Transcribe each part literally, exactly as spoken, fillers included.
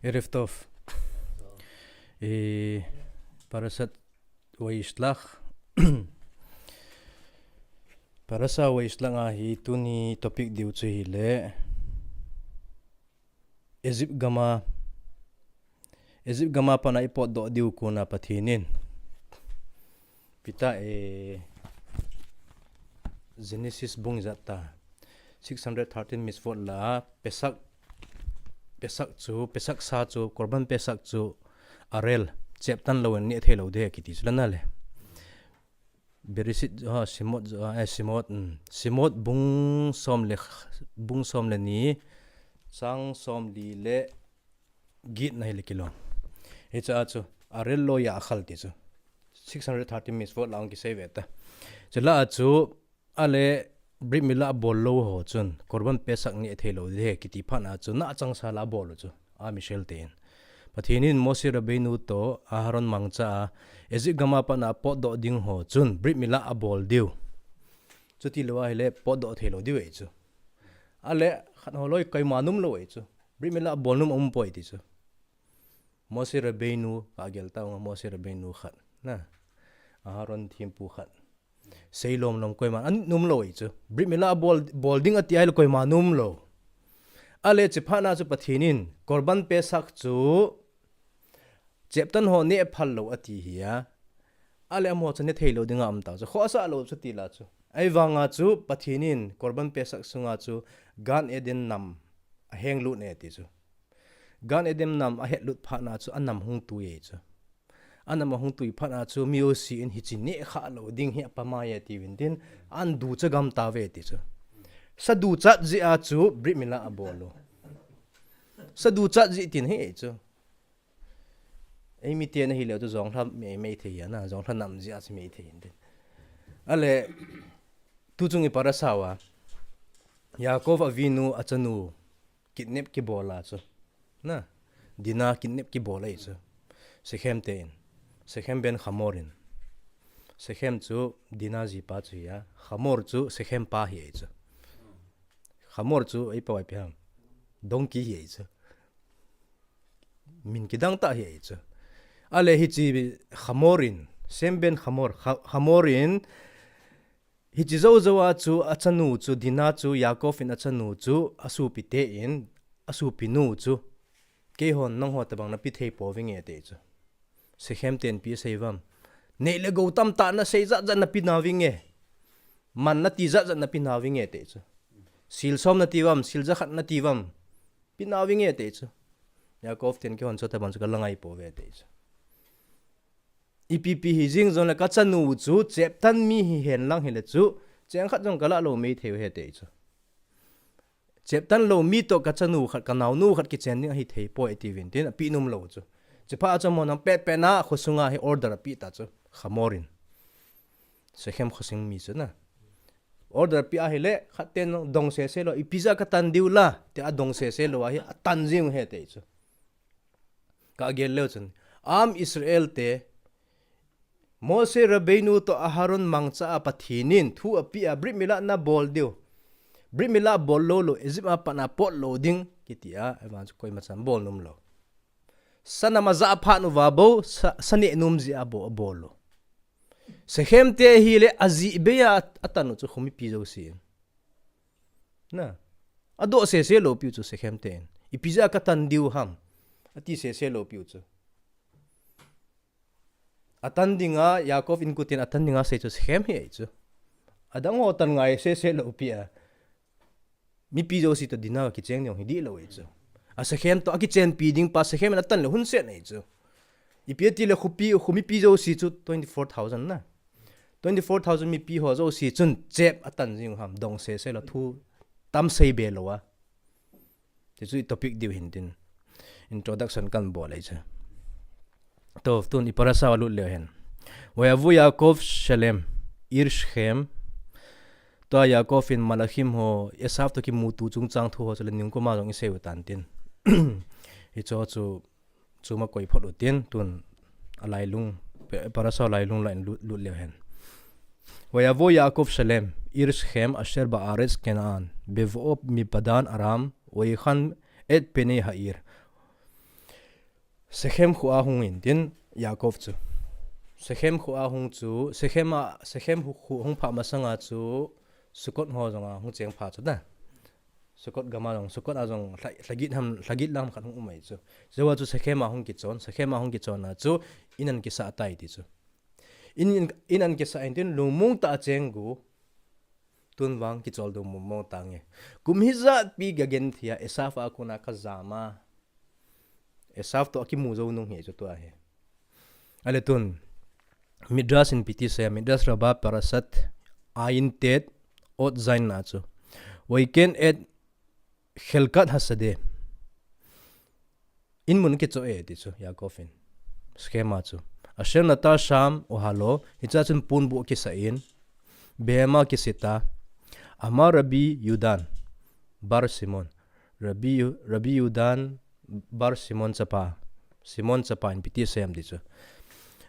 ערב טוב. אה, פרשת וישלח. פרשת וישלח ahi, tuni topic diu chu hile, Egypt gama, Egypt gama pat a ipotdoh diu kona Pathen in, ipi ta, eh, Genesis bung ijat ta, six hundred thirteen mitzvot lah a, Pesach, Pesach chu, Pesach sa chu, Korban Pesach chu, Arel, cheptan louvin neh thei lou ding kiti chu la na le. Bereshit, ha, Shemot, ha, eh, Shemot, um, Shemot bung som le, bung som le ni, chang som li le get na hile kilom. Hiche a chu, Arel lo ya'achal ti chu, six hundred thirteen mitzvot lah a hung kisei ve ta. Chule a chu, ale, Brit Milah abol lou ho chun, Korban Pesach neh thei lou ding kiti phat a chu, na chang sa la abol u chu, a Israel ten. Pathen in Moshe Rabbeinu toh Aharon mangcha a, Egypt gama pat a potdoh ding ho chun, Brit Milah abol diu. Chuti lou ahile, potdoh thei lou diu ahi chu. Ale, khat ho loi koima nom lou ahi chu. Brit Milah abol nom aum poi ti chu. Moshe Rabbeinu, ka gel tau nga Moshe Rabbeinu khat. Na. Aharon thempu khat. Seilom lom koima, an nom lou ahi chu. Brit Milah abol, bol ding ati ahile koima nom lou. Ale hiche phat a chu Pathen in, Korban Pesach chu, cheptan ho neh phal lou ati hi a. Ale amaho chu neh thei lou ding a um tau chu. Khohsah lou chu ti la chu. Ahivang a chu Pathen in, Korban Pesach sunga chu, Gan Eden nam aheng lut e ti chu. Gan Eden nam ahet lut phat a chu, anam hung tui e chu. Anam ahung tui phat a chu, mi jouse in hiche neh kha lou ding hi apha mai e ti uvin tin, an ducha gam tauve ti chu. Sa duchat jeh a chu, Brit Milah abol u. Sa duchat jeh tin hi e chu. Eimi te na hile chu jonglha mei mei thei hi a na, jonglha nam jeh a chu mei thei hin tin. Ale, tu chung i parasha uva, Yaakov Avinu achanu, kidnap kibol a chu. Na, Dina kidnap kibol ahi chu. Shechem ten. Shechem ben Hamor in. Shechem chu Dina jipa chu ahi a. Hamor chu Shechem pa hi ahi chu. Hamor chu eipao a ipi ham. Donkey hi ahi chu. Min kidang tah hi ahi chu. Ale hiche Hamor in. Shechem ben Hamor. Ha-, Hamor in Hiche jou jou a chu achanu chu, Dina chu, Yaakov in achanu chu, asopi ten, asopinu chu, keihon nangho tabang nape thei pouvinge ati chu. Shechem ten ipi asei uvam. Neih le gou tamtah nasei jat jat nape nauvinge. Man nati jat jat nape nauvinge ati chu. Sil som nati uvam, sil jakhat nati uvam. Pe nauvinge ati chu. Yaakov ten keihon chu tabang chu kala ngai pouve ati chu. Ipi pi hijing jongle kachanu chu, cheptan mi hihen lang hile chu, cheng khat jong kalah lou mei thei u ahi ati chu. Cheptan lou mi toh kachanu khat, kanaonu khat kichen ding ahi thei poi ati uvin tin, ape nom lou chu. Chuphat a chu amahon pet pet na, khosunga hi order ape ta chu, Hamor in. Shechem khosung mi chu na. Order ape ahile, khat ten dong sese lou, ipi jeh a katan diu la, tia dong sese lou ahi, atan jing u ahi ati chu. Ka gel leu chun, Am Israel te, Moshe Rabbeinu toh Aharon mangcha a Pathen in thu ape a, Brit Milah nabol diu. Brit Milah bol lou lou, Egypt a pat a pot lou ding, kiti a, ahivang chu koima chan bol nom lou. Sa nam ajah phat uva bou, sa, sa neh nom jeh a bou, abol lou. Shechem te hile ajeh bei a atan u chu khomipi jousen. Na. Adoh sese lou piu chu Shechem ten. Ipi jeh a katan diu ham. Ati sese lou piu chu. Atan dinga, Yaakov inkoten atan dinga sei chu Shechem hi ahi chu. Adang ho tan ngai sese lou pi a. Mipi jouse toh Dina kicheng ding hi dihlou ahi chu. A Shechem toh akichenpi ding pa Shechem in atan le hunset ahi chu. Ipi ati le khopi, khomipi jouse chu twenty-four thousand na. Twenty-four thousand mipi ho jouse chun chep atan jing u ham, dong sese lou thu tam sei be lou a. Ti chu i topic diu hin tin. Introduction kan bol ahi chu. Toh, tun i parasha a lut leu hen. ויבוא יעקב שלם, עיר שכם. Tua Yaakov in Malachim ho, Esav toh kimuto chungchang thu ho chu le ningkuma jong i sei u tan tin. Hicho chu Chuma koi phot u tin, tun alailung, pe-, parasha lailung lah in lut, lut leu hen. ויבוא יעקב שלם, עיר שכם, אשר בארץ כנען, בבואו מפדן ארם, ויחן את פני העיר. Shechem khoa hung intin, Yaakov chu. Shechem khoa hung chu, Shechem a, Shechem khu, khu hung pha masanga chu, Sukkot ho jonga hung cheng pha chu ta. Sukkot gama jong, Sukkot a jong, lha-, lhagit ham, lhagit lam khat hung um ahi chu. Joa chu Shechem a hung kichon, Shechem a hung kichon a chu, in an kisa tai ti chu. In, in, in an kisa intin, lungmong ta cheng gu, tun vang kichol dong mong mong tange. Kum hijat pi gagen thia, Esav a kona kajama. Esav to akimu jou nung hi chu tua hi. Ale tun, Midrash in piti se, Midrash Rabbah Parashat Ayin Tet Ot Zayin na chu. Vaiken et Chelkat Hasadeh. In mun kicho e ti chu, Yaakov in. Shechem a chu. Asher nata sham ohalo, hicha chun pon bu kisa in. Behema kisita. Amar Rabbi Yudan, Bar Simon. Rabbi, Yu-, Rabbi Yudan, Bar Simon chapa. Simon chapa in piti asei am ti chu.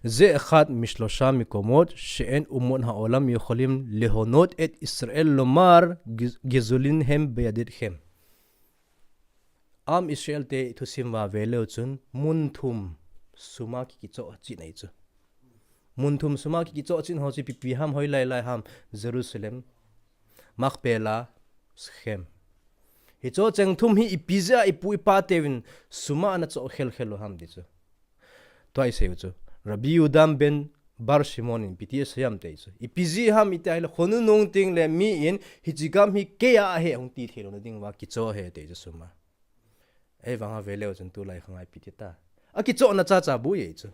Ze echad mishlosha mikomot she'en umot ha'olam yocholim lehonot et Israel lomar giz-, gizulin hem beyaditchem. Am Israel te thusim va veleu chun mun thum suma ki kicho chin ahi chu. Mun thum suma ki kicho chin ho chu ipi ipi ham, hoilai lai ham, Jerusalem, Machpelah, Shechem. Hicho cheng thum hi ipi jeh a ipu ipa teuvin suma ana cho khel khel u ham ti chu. Tua isei u chu. Rabbi Yudan ben Bar Simon in piti asei am ti chu. Ipi jeh ham iti ahile khonung nung teng le mi in hiche gam hi keiya ahi hung ti thei louna ding uva kicho ahi ti chu suma. Ei vang a veleu chun tulai khang a ipi ti ta. Akichohna chacha bui ahi chu.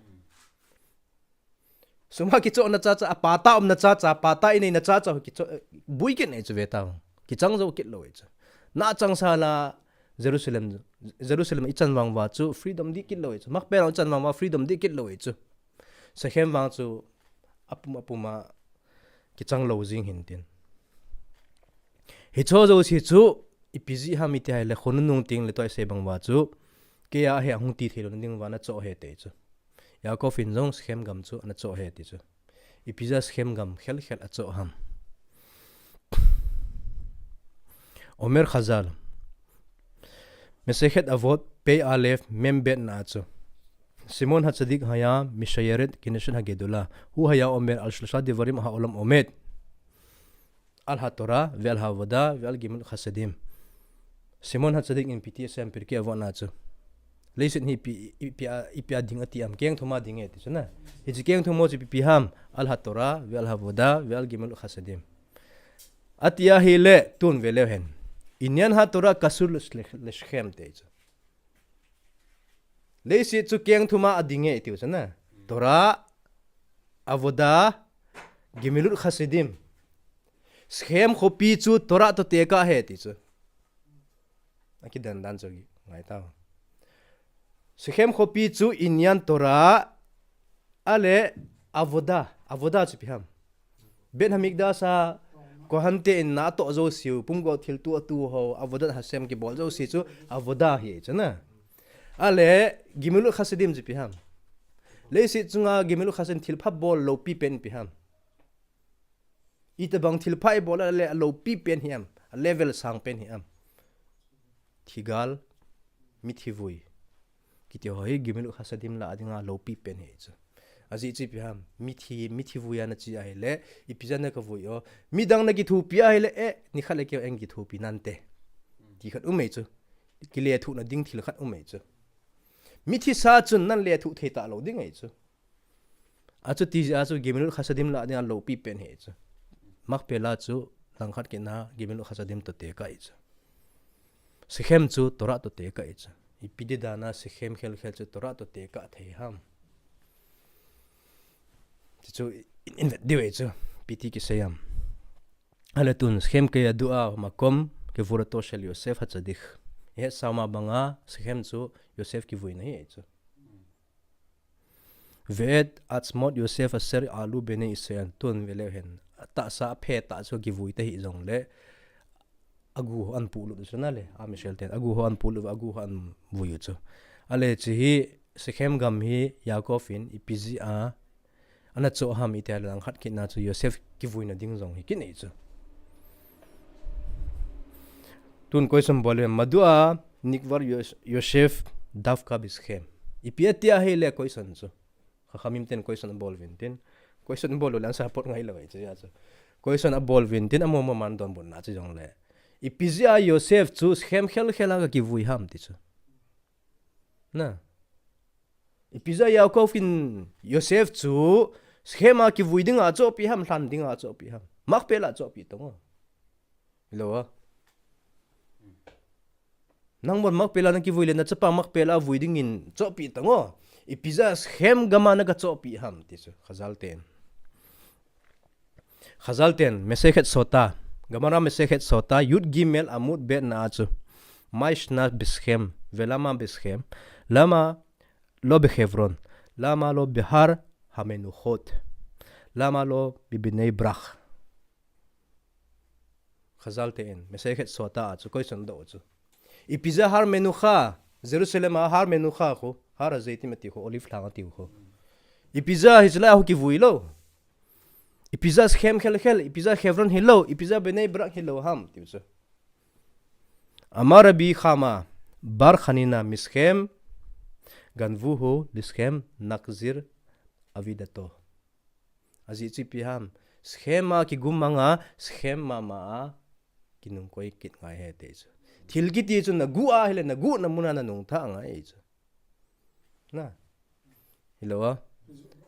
Suma kichohna chacha, apata umna chacha, apata ineina chacha, kicho, eh, bui kit nei chu ve tau. Kichang jou kit lou ahi chu. Na chang sa la Jerusalem, Jerusalem ichan vang uva chu freedom dih kit lou ahi chu. Machpelah ichan vang uva freedom dih kit lou ahi chu. Shechem vang chu apum apum a kichang lou jing hin tin. Hicho jouse chu ipi jeh ham iti ahile khonung nung teng le tua isei bang uva chu keiya ahi hung ti thei louna ding uva ana cho ahi ti chu. Yaakov in jong Shechem gam chu ana cho ahi ti chu. Ipi jeh a Shechem gam khel khel acho ham. Omer Chazal. Masechet Avot, Pei Alef, Mem Bet na chu. Shimon Hatzadik haya mishayeret Knesset Hagedola. Hu haya omer al shlosha devarim ha'olam omed. Al haTorah, ve'al ha'avodah, ve'al gemilut chasadim. Shimon Hatzadik in piti asei am Pirkei Avot na chu. Leiset hi ipi, ipi a, ipi a ding ati am, keng thum a ding e ti chu na. Hiche keng thum ho chu ipi ipi ham, al haTorah, ve'al ha'avodah, ve'al gemilut chasadim. Ati ahile, tun ve leu hen. Inyan haTorah kasur le, le, leShechem ti chu. Leiset chu keng thum a ading e tiu chu na. Torah, Avodah, Gemilut Chasadim. Shechem khopi chu Torah toh tekah ahi ti chu. Akidan dan chu ngai tau. Shechem khopi chu Inyan Torah, ale Avodah, Avodah chu ipi ham. Beit Hamikdash a Kohen te in na atoh jouseu, pumgo thil tu atu ho, Avodat Hashem kibol jouse chu Avodah ahi chu na. Ale Gemilut Chasadim chu ipi ham. Leiset chunga Gemilut Chasadim thilpha bol loupi pen ipi ham. Itobang thilpha ibol a le aloupi pen hi am, a level sang pen hi am. Thigal, mithi vui. Kiti ho hi Gemilut Chasadim lah a dinga loupi pen hi chu. Ajeh chu ipi ham, mithi, mithi vui ana chi ahile, ipi jeh a na kavui o. Midang na kithopi ahile, eh, nikhat le keiho eikithopi nante. Ti khat um e chu. Kilethuhna ding thil khat um e chu. Mithi sa chun nan lethuh thei talou ding e chu. Achuti jeh a chu Gemilut Chasadim lah a dinga loupi pen hi chu. Machpelah chu langkhat kit na Gemilut Chasadim toh tekah ahi chu. Shechem chu Torah toh tekah ahi chu. Ipi ti dan a Shechem khel khel chu Torah toh tekah thei ham. Ti chu in, in vet diu ahi chu. Ipi ti kisei am. Ale tun Shechem keyadua makom kevurato shel Yosef Hatzadik. Ihet sao ma banga Shechem chu Yosef kivuina hi ahi chu. Ve'et atzmot Yosef asher alu bnei Israel, tun ve leu hen. Tahsa aphe tah chu kivui ta hih jongle, agu ho ahin pulut u chu na le, Am Israel ten, agu ho ahin pulut, agu ho ahin vui u chu. Ale hiche hi, Shechem gam hi, Yaakov in, ipi jeh a, ana cho ham iti ahile langkhat kit na chu Yosef kivuina ding jong hi kit nei chu. Tun question bol le, Madua nikvar Yos-, Yosef davka bShechem. Ipi ati ahile question chu. Khakhamim ten question abol uvin tin. Question abol uleh answer pot ngai lou ahi chu, ya chu. Question abol uvin tin, amo mo man donbutna chu jongle. Ipi jeh a Joseph chu Shechem khelkhel a ga kivui ham ti chu. Na. Ipi jeh a Yaakov in Joseph chu Shechem a kivui dinga chohpeh ham, lhan dinga chohpeh ham. Makpela chohpeh tong o. Hilou a. Nang bon Makpela na kivui le na chapa Makpela vui dingin chohpeh tong o. Ipi jeh a Shechem gam a na ga chohpeh ham ti chu. Khazal ten. Khazal ten, Masechet Sota. Gemara Masechet Sota, Yud Gimel Amud Bet na a chu. Maishna beShechem, velama beShechem, lama lo beHevron, lama lo beHar HaMenuchot, lama lo beBnei Brak. Khazal ten, Masechet Sota a chu, question doh chu. Ipi jeh a Har Menucha, Jerusalem a Har Menucha khu, Har HaZeitim ati khu, Olive lhang ati khu. Ipi jeh a hiche lai a khu kivui lou. Ipi jeh a Shechem khelkhel, ipi jeh a Hebron hilou, ipi jeh a Bnei Brak hilou ham, tiu chu. Amar Rabbi Chama, bar Chanina miShechem, ganvuhu leShechem, nachzir avidato. Ajeh chu ipi ham, Shechem a kigum manga, Shechem mama a kinungkoi kit ngai ahi ti chu. Thil kiti chu na guh ahile, na guhna mun a na nungthah ngai ahi chu. Na. Hilou a.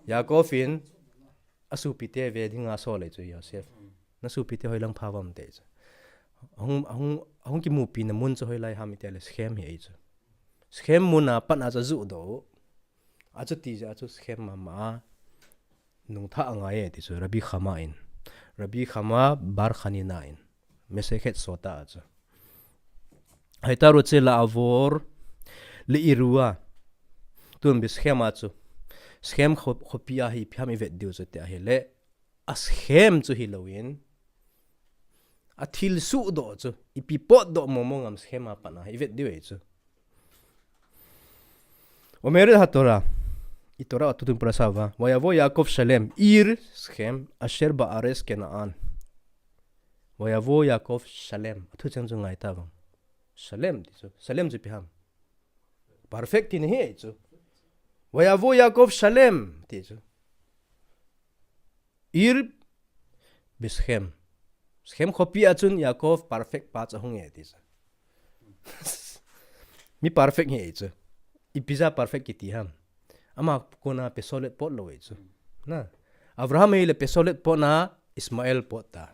Yaakov in asopite ve dinga asol ahi chu Joseph. Na sopite hoilang pha uvam ti chu. Ahung, ahung, ahung kimupina mun chu hoilai ham iti le Shechem hi ahi chu. Shechem mun a pat a chu ajoh doh. Achuti jeh a chu Shechem mama a nungthah angai e ti chu Rabbi Chama in. Rabbi Chama bar Chanina in. Masechet Sota a chu. Haita ru che la avor le irua. Tun beShechem a chu. Shechem kho-, khopi a hi ipi ham i vet diu chu ti ahile. A Shechem chu hilouvin. A thil suhdoh chu. Ipi potdoh momo ngam Shechem a pat a hi i vet diu ahi chu. Omeret haTorah. I Torah a tutun pura sa uva. Vayavo Yaakov Shalem. Ir Shechem. Asher ba'aretz Kena'an. Vayavo Yaakov Shalem. A thucheng chu ngai ta vang. Shalem ti chu. Shalem chu ipi ham. Perfect tina hi ahi chu. Vayavo Yaakov Shalem ti chu. Ir beShechem. Shechem khopi a chun Yaakov perfect pa chu ahung e ti chu. Mi perfect hi ahi chu. Ipi jeh a perfect kiti ham. Ama kona Betzalel pot lou ahi chu. Na. Abraham hile Betzalel potna Ishmael pot ta.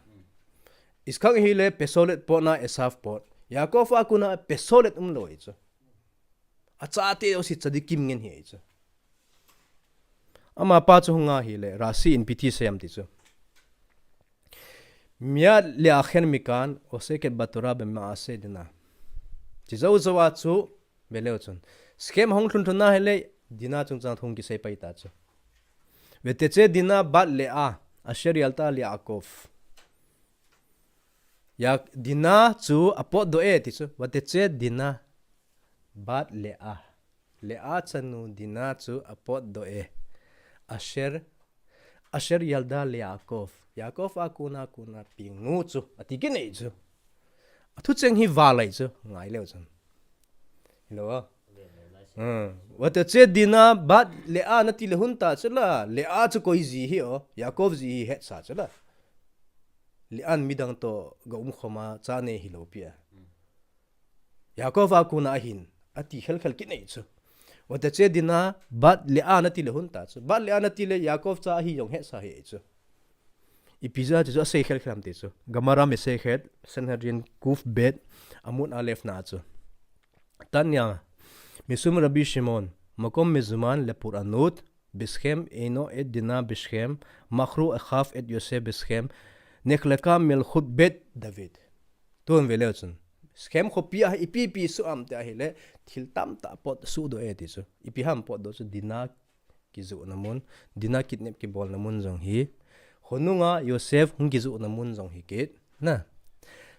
Yitzchak hile Betzalel potna Esav pot. Yaakov a kona Betzalel umlou ahi chu. Achate jouse tzadikim ngen hi ahi chu. Amapa chu hung ahile, Rashi in ipi ti asei em ti chu. Miyad le'acher mikan, oseket baTorah bema'aseh Dina. Chujou jou a chu, veleu chun. Shechem ahung lhun lhun ahile, Dina chungchang thu hung kisei pai ta chu. Vetetze Dina bat Leah, asher yalda leYaakov. Ya, Dina chu apotdoh e ti chu. Vetetze Dina bat Leah. Leah chanu Dina chu apotdoh e. Asher, asher yalda leYaakov. Yaakov a kona, kona pengnu chu. Ati kit nei chu. Athucheng hi val ahi chu. Ngai leu chun. Hilou a. Hmm. Vetetze Dina bat Leah nati le hung ta chu la. Leah chu koi ji hi o. Yaakov ji hi hetsa chu la. Leah in midang toh ga umkhom a cha nei hilou pi a. Yaakov a kona ahin, ati khel khel kit nei chu. Vetetze Dina bat Leah nati le hung ta chu. Bat Leah nati le Yaakov cha ahi jong hetsa hi chu. Ipi jeh a chu asei khel khel em ti chu. Gemara Masechet Sanhedrin Kuf Bet Amud Alef na chu. Tanya, Mishum Rabbi Shimon, makom mezuman lepur'anut, beShechem, eino et Dina beShechem, machru achav et Yosef beShechem, nechleka melchut bet David. Tun veleu chun. Shechem khopi a ipi ipi suh em ti ahile, thil tamtah pot suhdoh e ti chu. Ipi ham potdoh chu Dina kijohna mun, Dina kidnap kibolna mun jong hi. Khonunga Yosef hung kijohna mun jong hi kit. Na.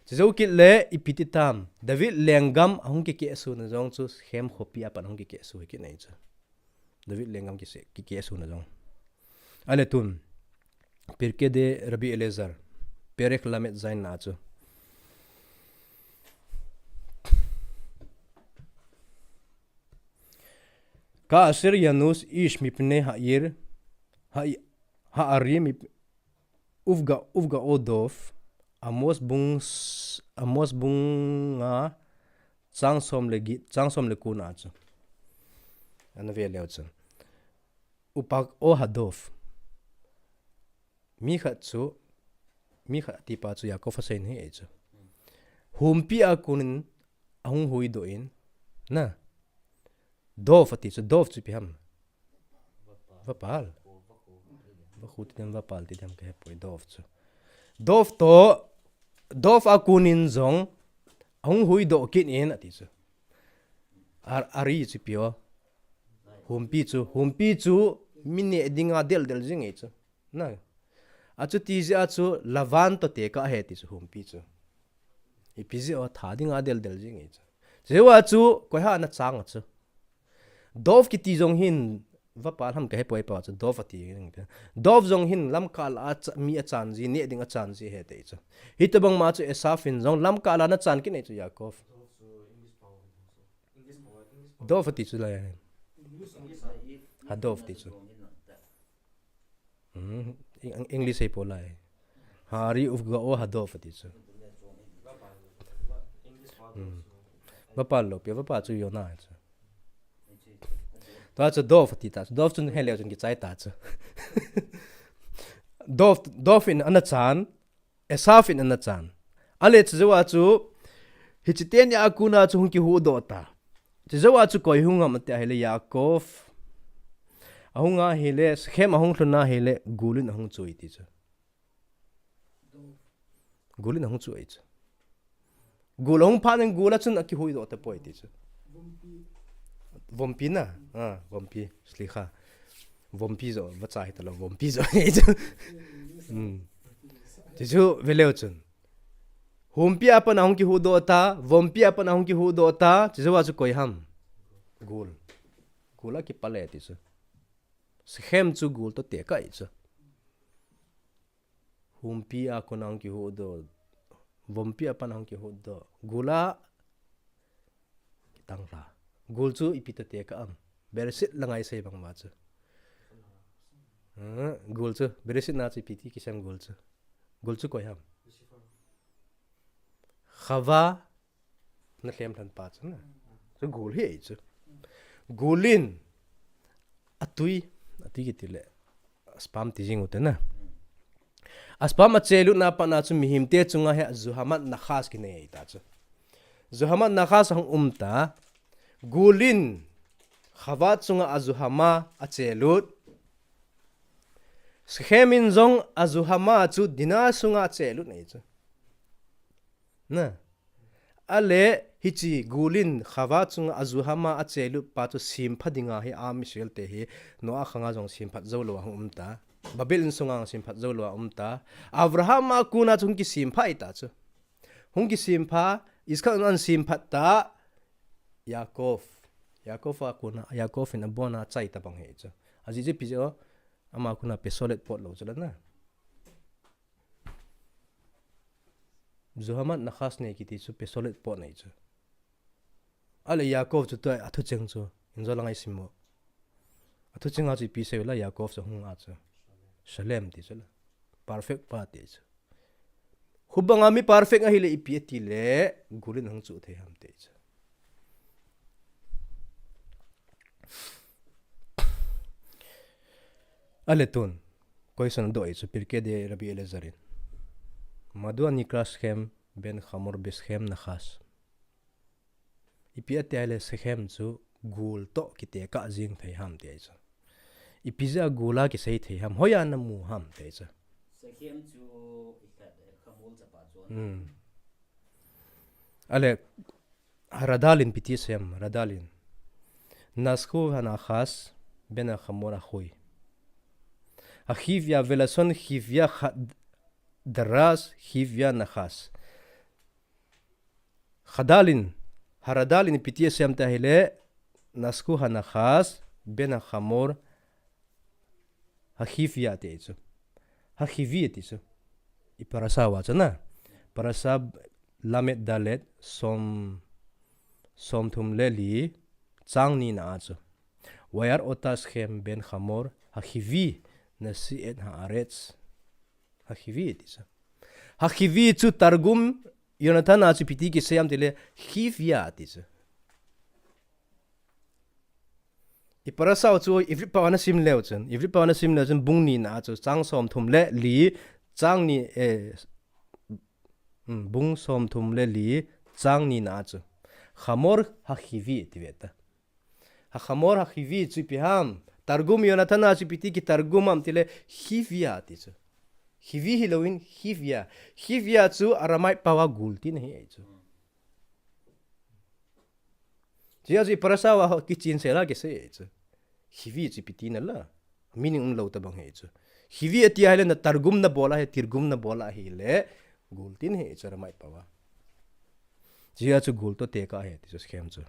Chujou kit le ipi ti tam. David lenggam ahung kikehsuna jong chu Shechem khopi a pat hung kikehsu hi kit nei chu. David lenggam kise-, kikehsuna jong. Ale tun. Pirkei de Rabbi Eliezer. Perek lamed zayin na chu. Ka'asher yanus ish mipnei ha'ir, ha, ha'ari mip, uvga, uvga o dov, Amos bung, s, Amos bung nga, chang som le get, chang som le ko na chu. Ana ve leu chu. Upak o hadov. Mi khat chu, mi khat ati pa chu Yaakov asei ahi chu. Humpi a konin ahung huhdoh in, na. Dov ati chu, dov chu ipi ham. Vapal. Vakhu ti dem, vapal ti dem kahe poi, dov chu. Dov to, dov a konin jong, ahung huhdoh kit in ati chu. Ar, ari chu ipi o. Humpi chu, humpi chu, mi neh dinga del del jing ahi chu. Na. Achuti jeh a chu Lavan to tekah ahi ti chu humpi chu. Ipi jeh a tha dinga del del jing ahi chu. Jeh a chu koi ham ana chang a chu. Dov kiti jong hin vapal ham kahe poi pa chu dov ati. Dov jong hin lamkah la a cha, mi achan ji, neh ding achan ji ahi ti chu. Hitobang ma chu Esaf in jong lamkah la ana chan kit ahi chu Yaakov. Dov ati chu lai. Hadov ti chu. Hmm, Eng-, English ahi poi lai. Ha'ari uvga o hadov ati chu. Hmm. Vapal lou pi, vapal chu Yona chu. Tua chu dov ati ta chu. Dov chun heleu chun kichai ta chu. Dov, dov in ana chan, Esaf in ana chan. Ale chu jeh a chu, hiche teni a kona chu hung kihuhdoh ta. Chu jeh a chu koi hung ham ati ahile Yaakov. Ahung ahile, Shekhem ahung lhun ahile, gul in ahung chu ati chu. Gul in ahung chu ahi chu. Gul ahung phat in gul a chun akihuhdoh tapoi ti chu. Vompi na. Ah, vompi. Slikha. Vompi jo. Vacha hita lou. Vompi jo. Hmm. Ti chu veleu chun. Humpi a pat ahung kihuhdoh ta. Vompi a pat ahung kihuhdoh ta. Chu jeh a chu koi ham. Gul. Gul a kipale ti chu. Shekhem chu gul to tekah ahi chu. Humpi a kona hung kihuhdoh. Vompi a pat ahung kihuhdoh. Gul a kitang lha. Gul chu ipi to tekah ham. Bereshit langa isei bang uva chu. Hmm, gul chu. Bereshit na chu ipi ti kisem gul chu. Gul chu koi ham. Chava. Na lhem lhan pa chu na. Chu gul hi ahi chu. Gul in atui, atui kiti le. Sperm ti jing u te na. A sperm achelut na pat na chu mihem te chunga hi zuhamat nachas kinei ta chu. Zuhamat nachas ahung um ta. Gul in Chava chunga azuhama achelut. Shekhem in jong azuhama chu Dina sunga achelut ahi chu. Na. Ale hiche gul in Chava chunga azuhama achelut pa chu sempha dinga hi Am Israel te hi Noah khanga jong semphat jou lou a hung um ta. Babel in sunga jong semphat jou lou a um ta. Abraham a kona chu hung kisempha ahi ta chu. Hung kisempha, Yitzchak in ana semphat ta. Yaakov. Yaakov a kona, Yaakov in abona achai tabang ahi chu. Ajeh chu ipi jeh a, ama kona pesolet pot lou chu la na. Zuhamat nachas nei kiti chu pesolet pot nei chu. Ale Yaakov chu tua athucheng chu. Injo langa isim u. Athucheng a chu ipi sei u la Yaakov chu hung a chu. Shalem ti chu la. Perfect pa ti chu. Hubanga mi perfect ahile ipi ati le gul in hung chu thei ham ti chu. Ale tun. Question doh chu Pirkei de Rabbi Elazar in. Madua nikra Shekhem ben Hamor beshekhem nachas. Ipi ati ahile Shekhem chu gul to kitekah jing thei ham ti ahi chu. Ipi jeh a gul a kisei thei ham, hoiya namu ham ti ahi chu. Shekhem chu ikhat, eh, Hamor chapa chu. Hmm. Ale, Haradal in ipi ti asei ham, Haradal in. Nashku hanachas ben Hamor ahui. Hachivya velashon chivya chad-, daras chivya nachas. Haradal in, Haradal in ipi ti asei ham ti ahile, Nashku hanachas ben Hamor hachivya ti ahi chu. Hachivi ti chu. I parasha uva chu na. Parasha Lamed Dalet som, som thum le li chang ni na a chu. וירא אותה שכם בן חמור החיבי נשיא את הארץ. החיבי ati chu. החיבי chu תרגום יונתן a chu ipi ti kisei ham tile חיביה ati chu. I parasha u chu Ivrit pao a nasim leu chun, Ivrit pao a nasim leu chun bung nina a chu chang somthum le li, chang ni, eh, um, bung somthum le li, chang nina a chu חמור החיבי ati ve ta. החמור החיבי chu ipi ham. תרגום יונתן a chu ipi ti kiתרגום ham tile חיביה ati chu. חיבי hilouvin חיביה. חיביה chu Aramaic pao a gul tina ahi chu. Chujeh chun i parasha uva kichen sela kisei ahi chu. חיבי chu ipi tina la. Meaning umlou tobang ahi chu. חיבי ati ahile na תרגום nabol ahi, תרגום nabol ahile gul tina ahi chu Aramaic pao a. Chujeh chun gul toh tekah ahi ti chu שכם chu.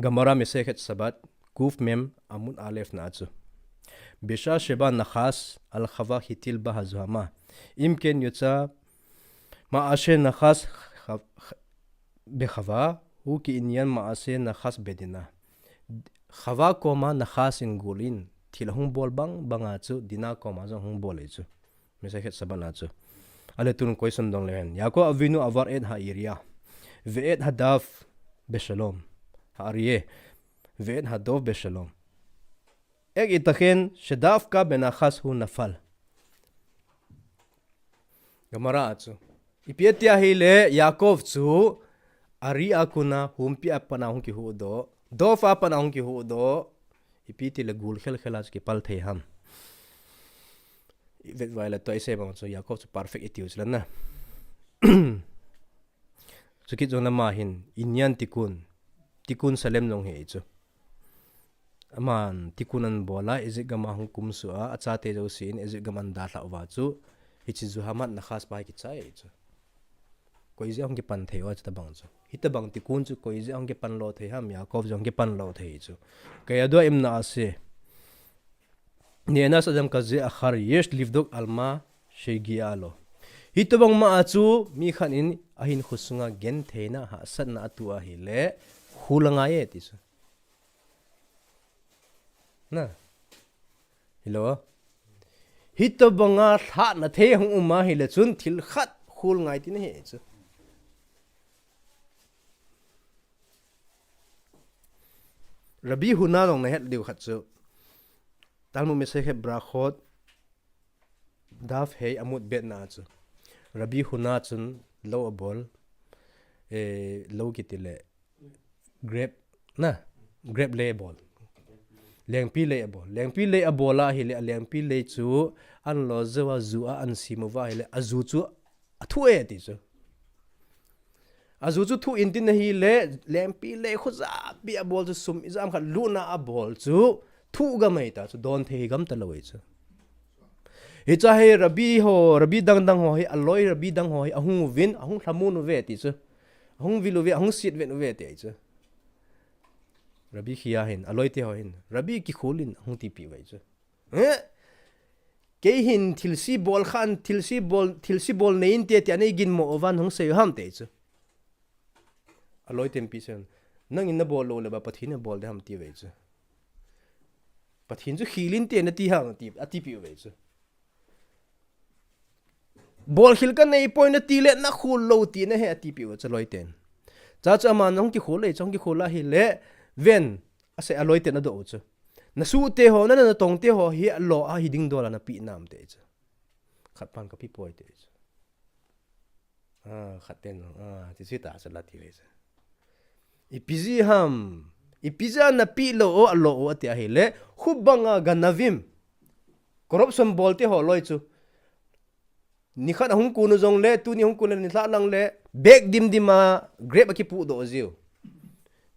גמרא מסכת שבת, קמ עמוד א' na chu. בשעה שבא נחש על חוה הטיל בה הזוהמה. אם כן יצא מעשה נחש בחוה הוא כעניין מעשה נחש בדינה. חוה koma נחש in gul in thil ahung bol bang banga chu דינה koma jong ahung bol ahi chu. מסכת שבת na chu. Ale tun question dong lehen. יעקב אבינו עבר את העריה ואת הדף בשלום. האריה ואת הדף בשלום. איך ייתכן שדווקא בנחש הוא נפל? גמרא a chu. Ipi ati ahile Yaakov chu ari a kona humpi a pat a hung kihuhdoh, daf a pat a hung kihuhdoh. Ipi tile gul khel khel a chu kipal thei ham. I vet uva ahile tua i sei bang chu Yaakov chu perfect i tiu chu la na. Chukit jong lama hin עניין תיקון, תיקון שלם jong ahi chu. Aman תיקון ana bol a, Egypt gam a hung kumsuh a, achate jousen Egypt gam ana dalhah uva chu, hiche זוהמת נחש pa hi kichai ahi chu. Koi jeh a hung kipan thei uva chu tabang chu. Hitabang תיקון chu koi jeh a hung kipan lo thei ham, Yaakov jong hung kipan lo thei chu. כידוע אם נעשה נאנס אדם כזה אחר יש לבדוק על מה שהגיע לו. Hitobang ma a chu mi khat in ahinkho sunga gentheina, hahsatna atoh ahile, khul angai e ti chu. Na. Hilou. Hitobanga lhahna thei hung um ahile chun thil khat khul ngai tina ahi chu. Rabbi Huna jong nahet diu khat chu. Talmud Masechet Berachot, daf hei amud bet na chu. Rabbi Huna chun lou abol, eh, lou kiti le, grape, na, grape lei abol. Lengpi lei abol. Lengpi lei abol ahile, alengpi lei chu ana lo jou a, ju a ana sim uva ahile, aju chu athuh e ti chu. Aju chu thuh in tin ahile, lengpi lei khojapi abol chu sum ijat ham khat lutna abol chu thuh gam ahi ta chu, don thei gam talou ahi chu. Hiche hi Rabbi ho, Rabbi dang dang ho hi, aloi Rabbi dang ho hi ahung uvin, ahung lhamon uve ti chu. Ahung vil uve, ahung sit vet uve ti ahi chu. Rabbi kia hin, aloi te ho hin, Rabbi kikhol in, ahung tipeh uve chu. Eh? Kei hin thilse bol khan, thilse bol, thilse bol nei inte ti ana ginmo uva hung sei u ham ti ahi chu. Aloi ten ipi asei, nangin nabol lou le ba Pathen in abol ding ham ti uve chu. Pathen chu khel inte nati ham ti, atipeh uve chu. Bol khel kanei poi nati le nakhol lou tina ahi atipeh uve chu aloi ten. Chuche chu aman hung kikhol le, hung kikhol ahile, ven, asei aloi ten adoh u chu. Nasuhte ho, na, na, natongte ho hi alo a hiding dol a napeh nam ti ahi chu. Khat pan kapeh poi ti ahi chu. Ah, khat ten, ah, ti chu ta sa la ti ve sa. Ipi jeh ham, ipi jeh a napeh lou u, alo u ati ahile, hubanga ganavim, corruption bol te ho loi chu. Nikhat ahung kon u jongle, tuni hung kon le, nilhah lang le, bag dim dim a grape akipudoh jiu.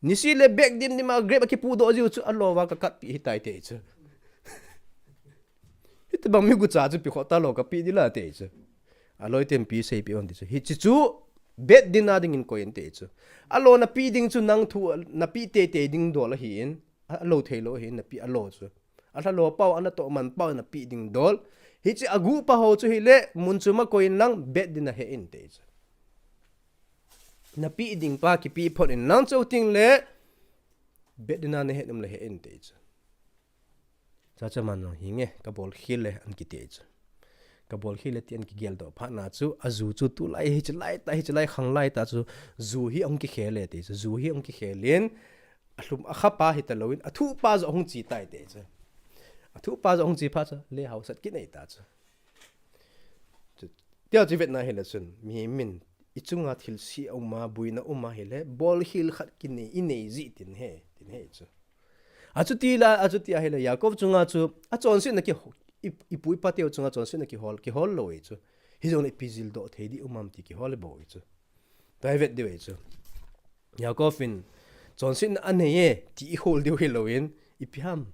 Nisih le bag dim dim a grape akipudoh jiu chu, alo uva kakat peh hitai ti ahi chu. Hitobang mi gucha chu peh khoh talou kapeh ding la ti ahi chu. Aloi ten ipi seipeh u ham ti chu. Hiche chu, bet din a dingin koi in ti ahi chu. Alo napeh ding chu nang thu, napeh teitei ding dol ahin. Alo theilou ahin, napeh alo chu. Alha lo pau, anatoh man pau, napeh ding dol. Hiche aguh pa ho chu hile, mun chom a koi in lang, bet din a he in ti ahi chu. Napeh ding pa kipeh phot in lang chuteng le, Beit Din a nahet nom le he in ati chu. Chacha man jong hinge, kabol khel e ati chu. Kabol khel e ti akigel doh phat na chu, aju chu tulai hiche lai ta, hiche lai khang lai ta chu, ju hi ahung kikhel e ati chu. Ju hi ahung kikhel in, alhum akha pa hita lou in, athu pa joh ahung che tai ati chu. Athu pa joh ahung che phat chu, le hausat kinei ta chu. Chu, tia chu vetna hile chun, mihem in, ichunga thilse aum a, boina um a hile, bol khel khat kinei, inei ji tin he, tin he chu. Achuti la, achuti ahile, Yaakov chunga chu, achonsetna ki, i, ipu ipa teu chunga chonsetna kihol, kihol lou e chu. Hijongle ipi jil doh thei di um am ti kihol bou e chu. Tua hi vet diu e chu. Yaakov in, chonsetna anei e, ti ihol diu hilou in, ipi ham,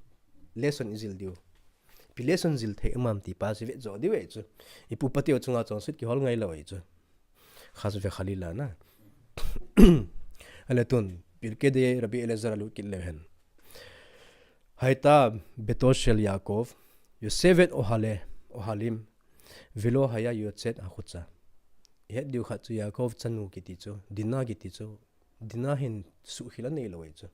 lesson ijil diu. Ipi lesson jil thei um am ti pa chu vet jo diu e chu. Ipu ipa teu chunga chonset kihol ngai lou e chu. Khas ve khali la na. Ale tun, Pirkei Rabbi Eliezer a lut kit leu hen. Hayta beto shel Yaakov, yoshevet ohale, ohalim, velo haya yotzet hachutzah. Ihet diu khat chu Yaakov chanu kiti chu, Dina kiti chu, Dina hin suhkhel anei lou e chu.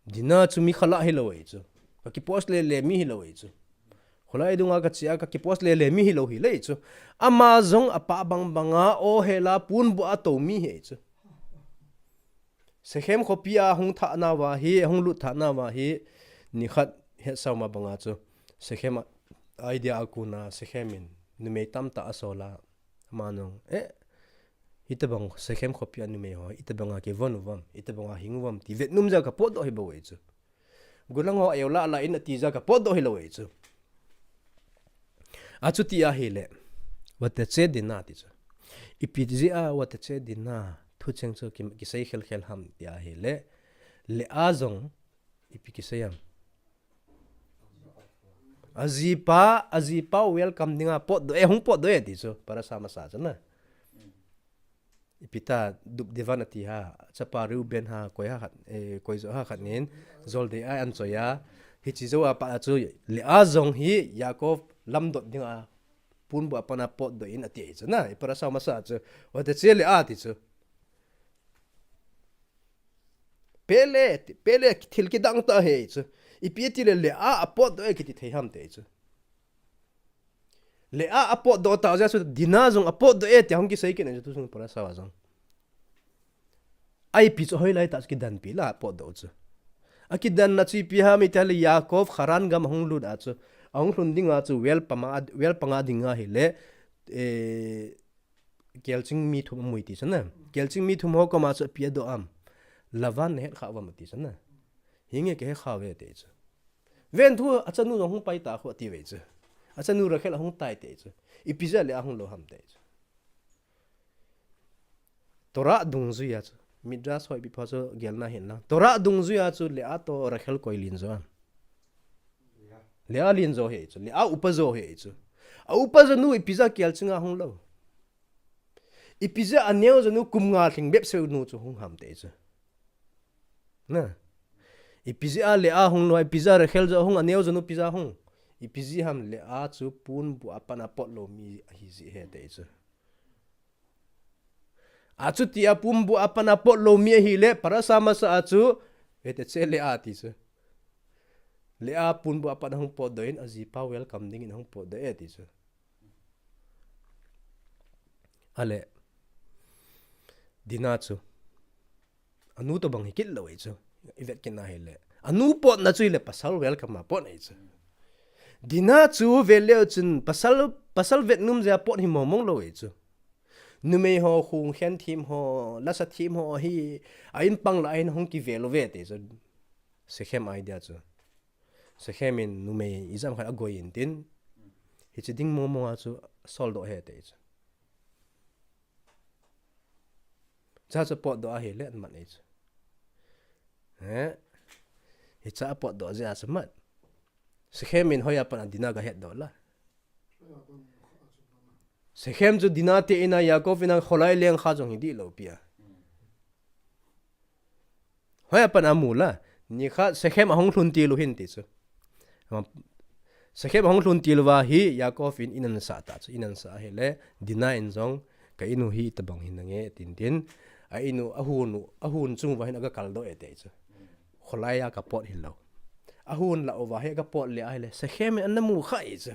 Dina chu mi khalah hilou e chu. Ka kipost le le mi hilou e chu. Kholai dunga ka chia ka kipost le le mi hilou hile chu. Ama jong apa bang banga ohela pun bu a to mi he chu. Shechem khopi a hung thah nauva hi, hung lut thah nauva hi, nikhat hetsah ma banga chu. Shechem a, idea a kona Shechem in numei tamtah asol a. Ama nung, eh, hitabang Shechem khopi a numei ho, hitabanga kivon uvam, hitabanga hing uvam, ti vet nom jeh a ka potdoh hi bou e chu. Gulang ho ayo la la in ati jeh a ka potdoh hilou e chu. Achuti ahile, ותצא דינה ti chu. Ipi jeh a ותצא דינה, thucheng chu ki, kisei khel khel ham ti ahile, Leah jong, ipi kisei ham. Ajipa, ajipa welcome dinga potdoh e, hung potdoh e ti chu, parasha masa chu na. Ipi ta dupdevan ati ham, chapa Reuben ham, koi ham khat, eh, koi jo ham khat nin, jol dei a ahin choi a, hiche jou a pat a chu, Leah jong hi Yaakov lamdot dinga, pun bu a pat a potdoh in ati e chu na, i parasha masa chu, ותצא לאה ti chu. Pele, pele thil kidang tah ahi chu. Ipi ti le Leah apotdoh e kiti thei ham ti chu. Leah apotdoh tah jeh chu Dina jong apotdoh e ti hung kisei kit e chu tuchung parasha a jong. Ipi chu hoilai tah chu kidanpi la apotdoh chu. Akidanna chu ipi ham iti le Yaakov Haran gam ahung lut a chu. Ahung lhun dinga chu well panga, well panga dinga hile, eh, Kelching mi thum amui ti chu na. Kelching mi thum ho koma chu ipi adoh am. Lavan nahet kha uvam ati chu na. Hinge kahe kha uve ti chu. Ven thu achanu jong hung pai ta khu ati uve chu. Achanu Rachel ahung tai ti chu. Ipi jeh a Leah ahung lou ham ti chu. Torah dungjui a chu. Midrash ho ipi pha chu gelna hin la. Torah dungjui a chu Leah toh Rachel koi len jo am. Leah len jo ahi chu. Leah upa jo ahi chu. A upa jonu ipi jeh a kelching a hung lou. Ipi jeh a aneo jonu kum nga lhing bep seh nu chu hung ham ti chu. Na. Ipi jeh a Leah hung lou, ipi jeh a Rachel jo hung, aneo jonu ipi jeh a hung. Ipi jeh ham Leah chu pun bu a pat a pot lou mi ahi jeh ahi ti chu. Achuti a pun bu a pat a pot lou mi ahile, parasha masa a chu, ותצא לאה ti chu. Leah pun bu a pat a hung potdoh in, ajipa welcome dingin hung potdoh e ti chu. Ale, Dina chu. Anu tobang hi kit lou e chu. I vet kit na hile. Anu potna chu hile pasal welcome a pot e chu. Dina chu vet leu chun pasal, pasal vet nom jeh a pot hi mong mong lou e chu. Numei ho hung khen thim ho, lasa thim ho hi, a in pang la a in hung kivel uve ti chu. Shechem idea chu. Shechem in numei ijat khat agoi in tin. Hiche ding mong mong a chu soldoh ahi ti chu. Cha chu potdoh ahile aman e chu. He? Hicha apotdoh jeh a chu aman. Shechem in hoiya pat a Dina gahet doh la. Shechem chu Dina te in a Yaakov in a kholai leng kha jong hi dih lou pi a. Hoiya pat a amu la. Nikhat Shechem ahung lhun til u hin ti chu. Shechem ahung lhun til uva hi Yaakov in in ahin sah ta chu. In ahin sah ahile Dina in jong ka in u hi itobang hi nange tin tin. A in u ahun u, ahun chung uva hin aga kaldoh e ti chu. Kholai a kapot hilou. Ahung lah uva hi kapot le ahile, Shekhem in ana mu kha e chu.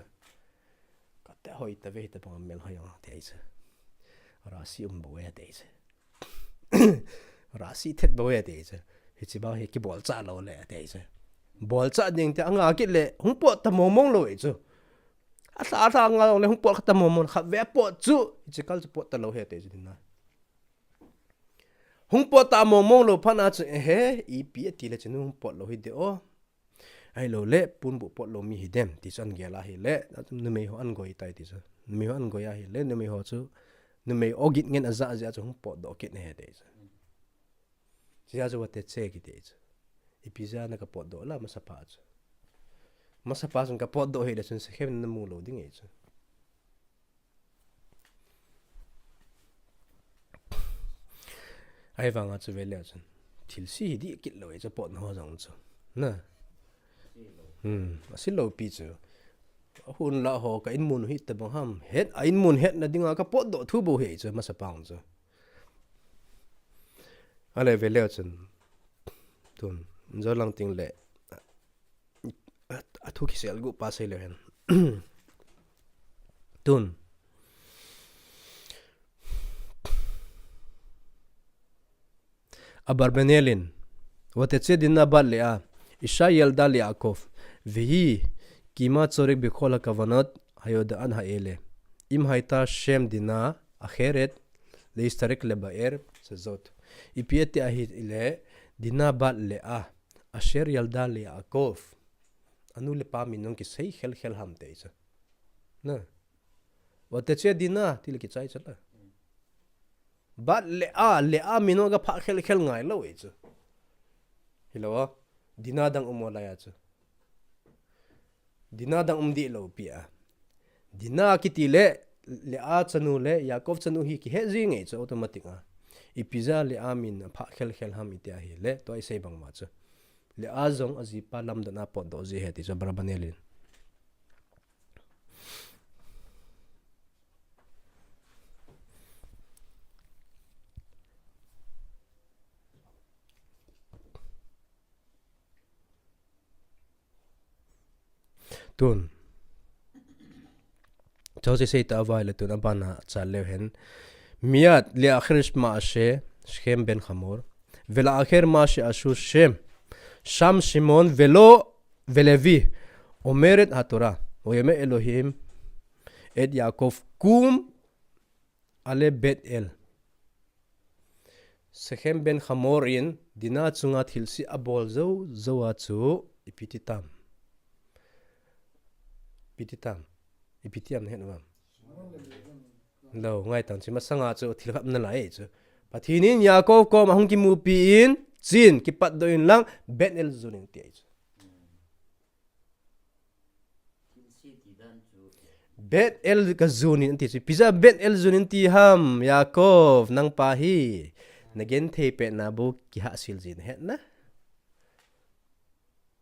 Kate hoi tave, hita bang mel hoi ang te chu. Rasi um bou e te chu. Rasi thet bou e te chu. Hichi bang hi kibolcha lou le te chu. Bolcha ding te anga kit le, hung pot ta mong mong lou e chu. Alha, alha nga lou le, hung pot kha ta mong mong, khat ve pot chu. Hichi kal chu pot ta lou he te chu dinna. Hung pot ta mong mong lou phat na chu, ehe, ipi ati le chun hung pot lou hi de o. Ahilou le, pun bu pot lou mi hi dem, ti chu an gel ahile, numei ho an goi tai ti chu. Numei ho an goi ahile, numei ho chu, numei ogin ngen aja aja chu hung potdoh kit na he ti chu. Chia chu Vate che kiti chu. Ipi jeh a na kapotdoh la masapa chu. Masapa chun kapotdoh hile chun Shekhem in ana mu lou ding e chu. Ahivanga chu vele chun. Thilse hi dih kit lou e chu potna ho jong chu. Na. Hmm, asil lou pi chu. Ahung lah ho ka inmun hi tabang ham. Het, a inmun hetna dinga kapotdoh thu bou he chu masapa chu. Ale vele chun. Tun, jo lang ting le. A, athu kisel gu pa sei le hen. Tun. Abarbanel in, ותצא דינה בת לאה, אשה ילדה ליעקב, והיא קיימה צורך בכל הכוונות היודען האלה. אם הייתה שם דינה אחרת, להסתרק לבאר, זה זאת. Ipi ati ahile, Dina bat Leah, asher yalda le Yaakov. Anu le apa min nung kisei khel khel ham te chu. Na. Vate che Dina, ti le kichai chu la. Bat Leah, Leah min nung ka pha khel khel ngai lou e chu. Hilou a. Dina dang um lai a chu. Dina dang um di lou pi a. Dina kiti le, Leah chanu le, Yaakov chanu hi kihe ji nge chu automatic a. Ipi jeh a Leah min pha khel khel ham iti ahile, tua isei bang ma chu. Leah jong ajipa lamdan a potdoh ji he ti chu Abarbanel in. Tun. Chau se sei ta vai le tun abana cha leu hen. מיד לאחר מה שעשה שכם בן חמור, ולאחר מה שעשו שם, שם שמעון ולא, ולוי, אומרת התורה, ויאמר אלוהים את יעקב, קום עלה בית אל. Shekhem ben Hamor in Dina chunga thilse abol jou jou a chu ipi ti tam. Ipi ti tam. Ipi ti am na het uvam. Lou, ngai tang chi masanga chu thil khat na lai chu. Pathen in Yaakov koma hung kimupi in, chen kipatdoh in lang Bethel jun in ti chu. Bethel ka jun in ti chu. Ipi jeh a Bethel jun in ti ham, Yaakov, nang pa hi. Na genthei pet na bou kihahsel ji na het na.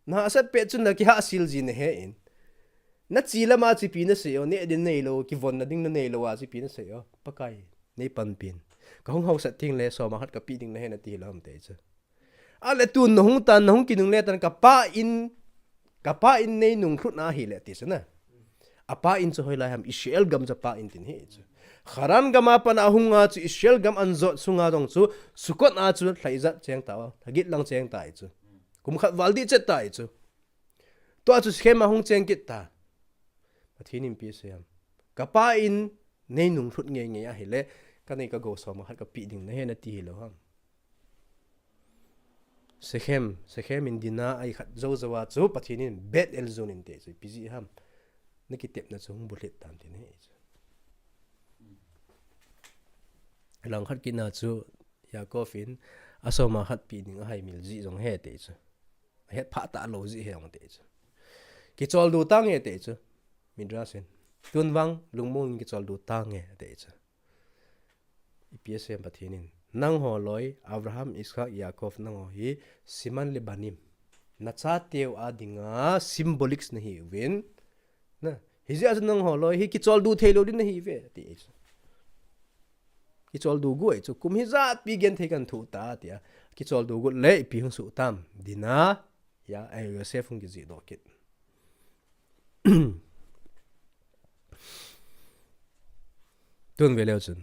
Na hahsat pet chun na kihahsel ji na he in. Na chi lama chu ipi na sei o, neh ding nei lou, kivon na ding na nei lou a chu ipi na sei o. Pakai, nei panpi in. Ka hung hausat teng le, soma khat ka pe ding na he na ti lou ham te chu. Ale tun na hung tan, na hung kinungle tan, ka pa in, ka pa in nei nunglhut na hile ti chu na. Apa in chu hoilai ham, Israel gam chu apa in tin hi chu. Haran gam a pat a hung a chu Israel gam an jot sunga jong chu, Sukkot a chu lha ijat cheng ta, lha get lang cheng ta hi chu. Kum khat val dih chet ta hi chu. Tua chu Shekhem a hung cheng kit ta. Pathen in ipi asei ham. Ka pa in nei nunglhut ngei ngei ahile, ka nei ka gou soma khat ka pe ding na he na ti hilou ham. Shekhem, Shekhem in Dina a ikhat jou jou a chu Pathen in Bethel jun in te chu ipi jeh ham. Na kitepna chu hung bulhit tan tin hi chu. Langkhat kit na chu Yaakov in asoma khat pe ding ahaimil ji jong he te chu. Ahet pha ta lou ji he jong te chu. Kicholdo tange te chu. Midrash in. Tun vang lungmong in kicholdo tange te chu. Ipi asei em Pathen in. Nangho loi, Abraham, Isaac, Yaakov, nangho hi, siman lebanim. Na chateu a dinga symbolics na hi uvin. Na, hijeh a chu nangho loi hi kicholdo thei lou ding na hi uve, ti chu. Kicholdo gu e chu, kum hijat pi genthei kan thu ta, tia. Kichol du got le ipi hung suh tam. Dinah, ya, eh, Joseph hung kijih doh kit. Tun ve leu chun.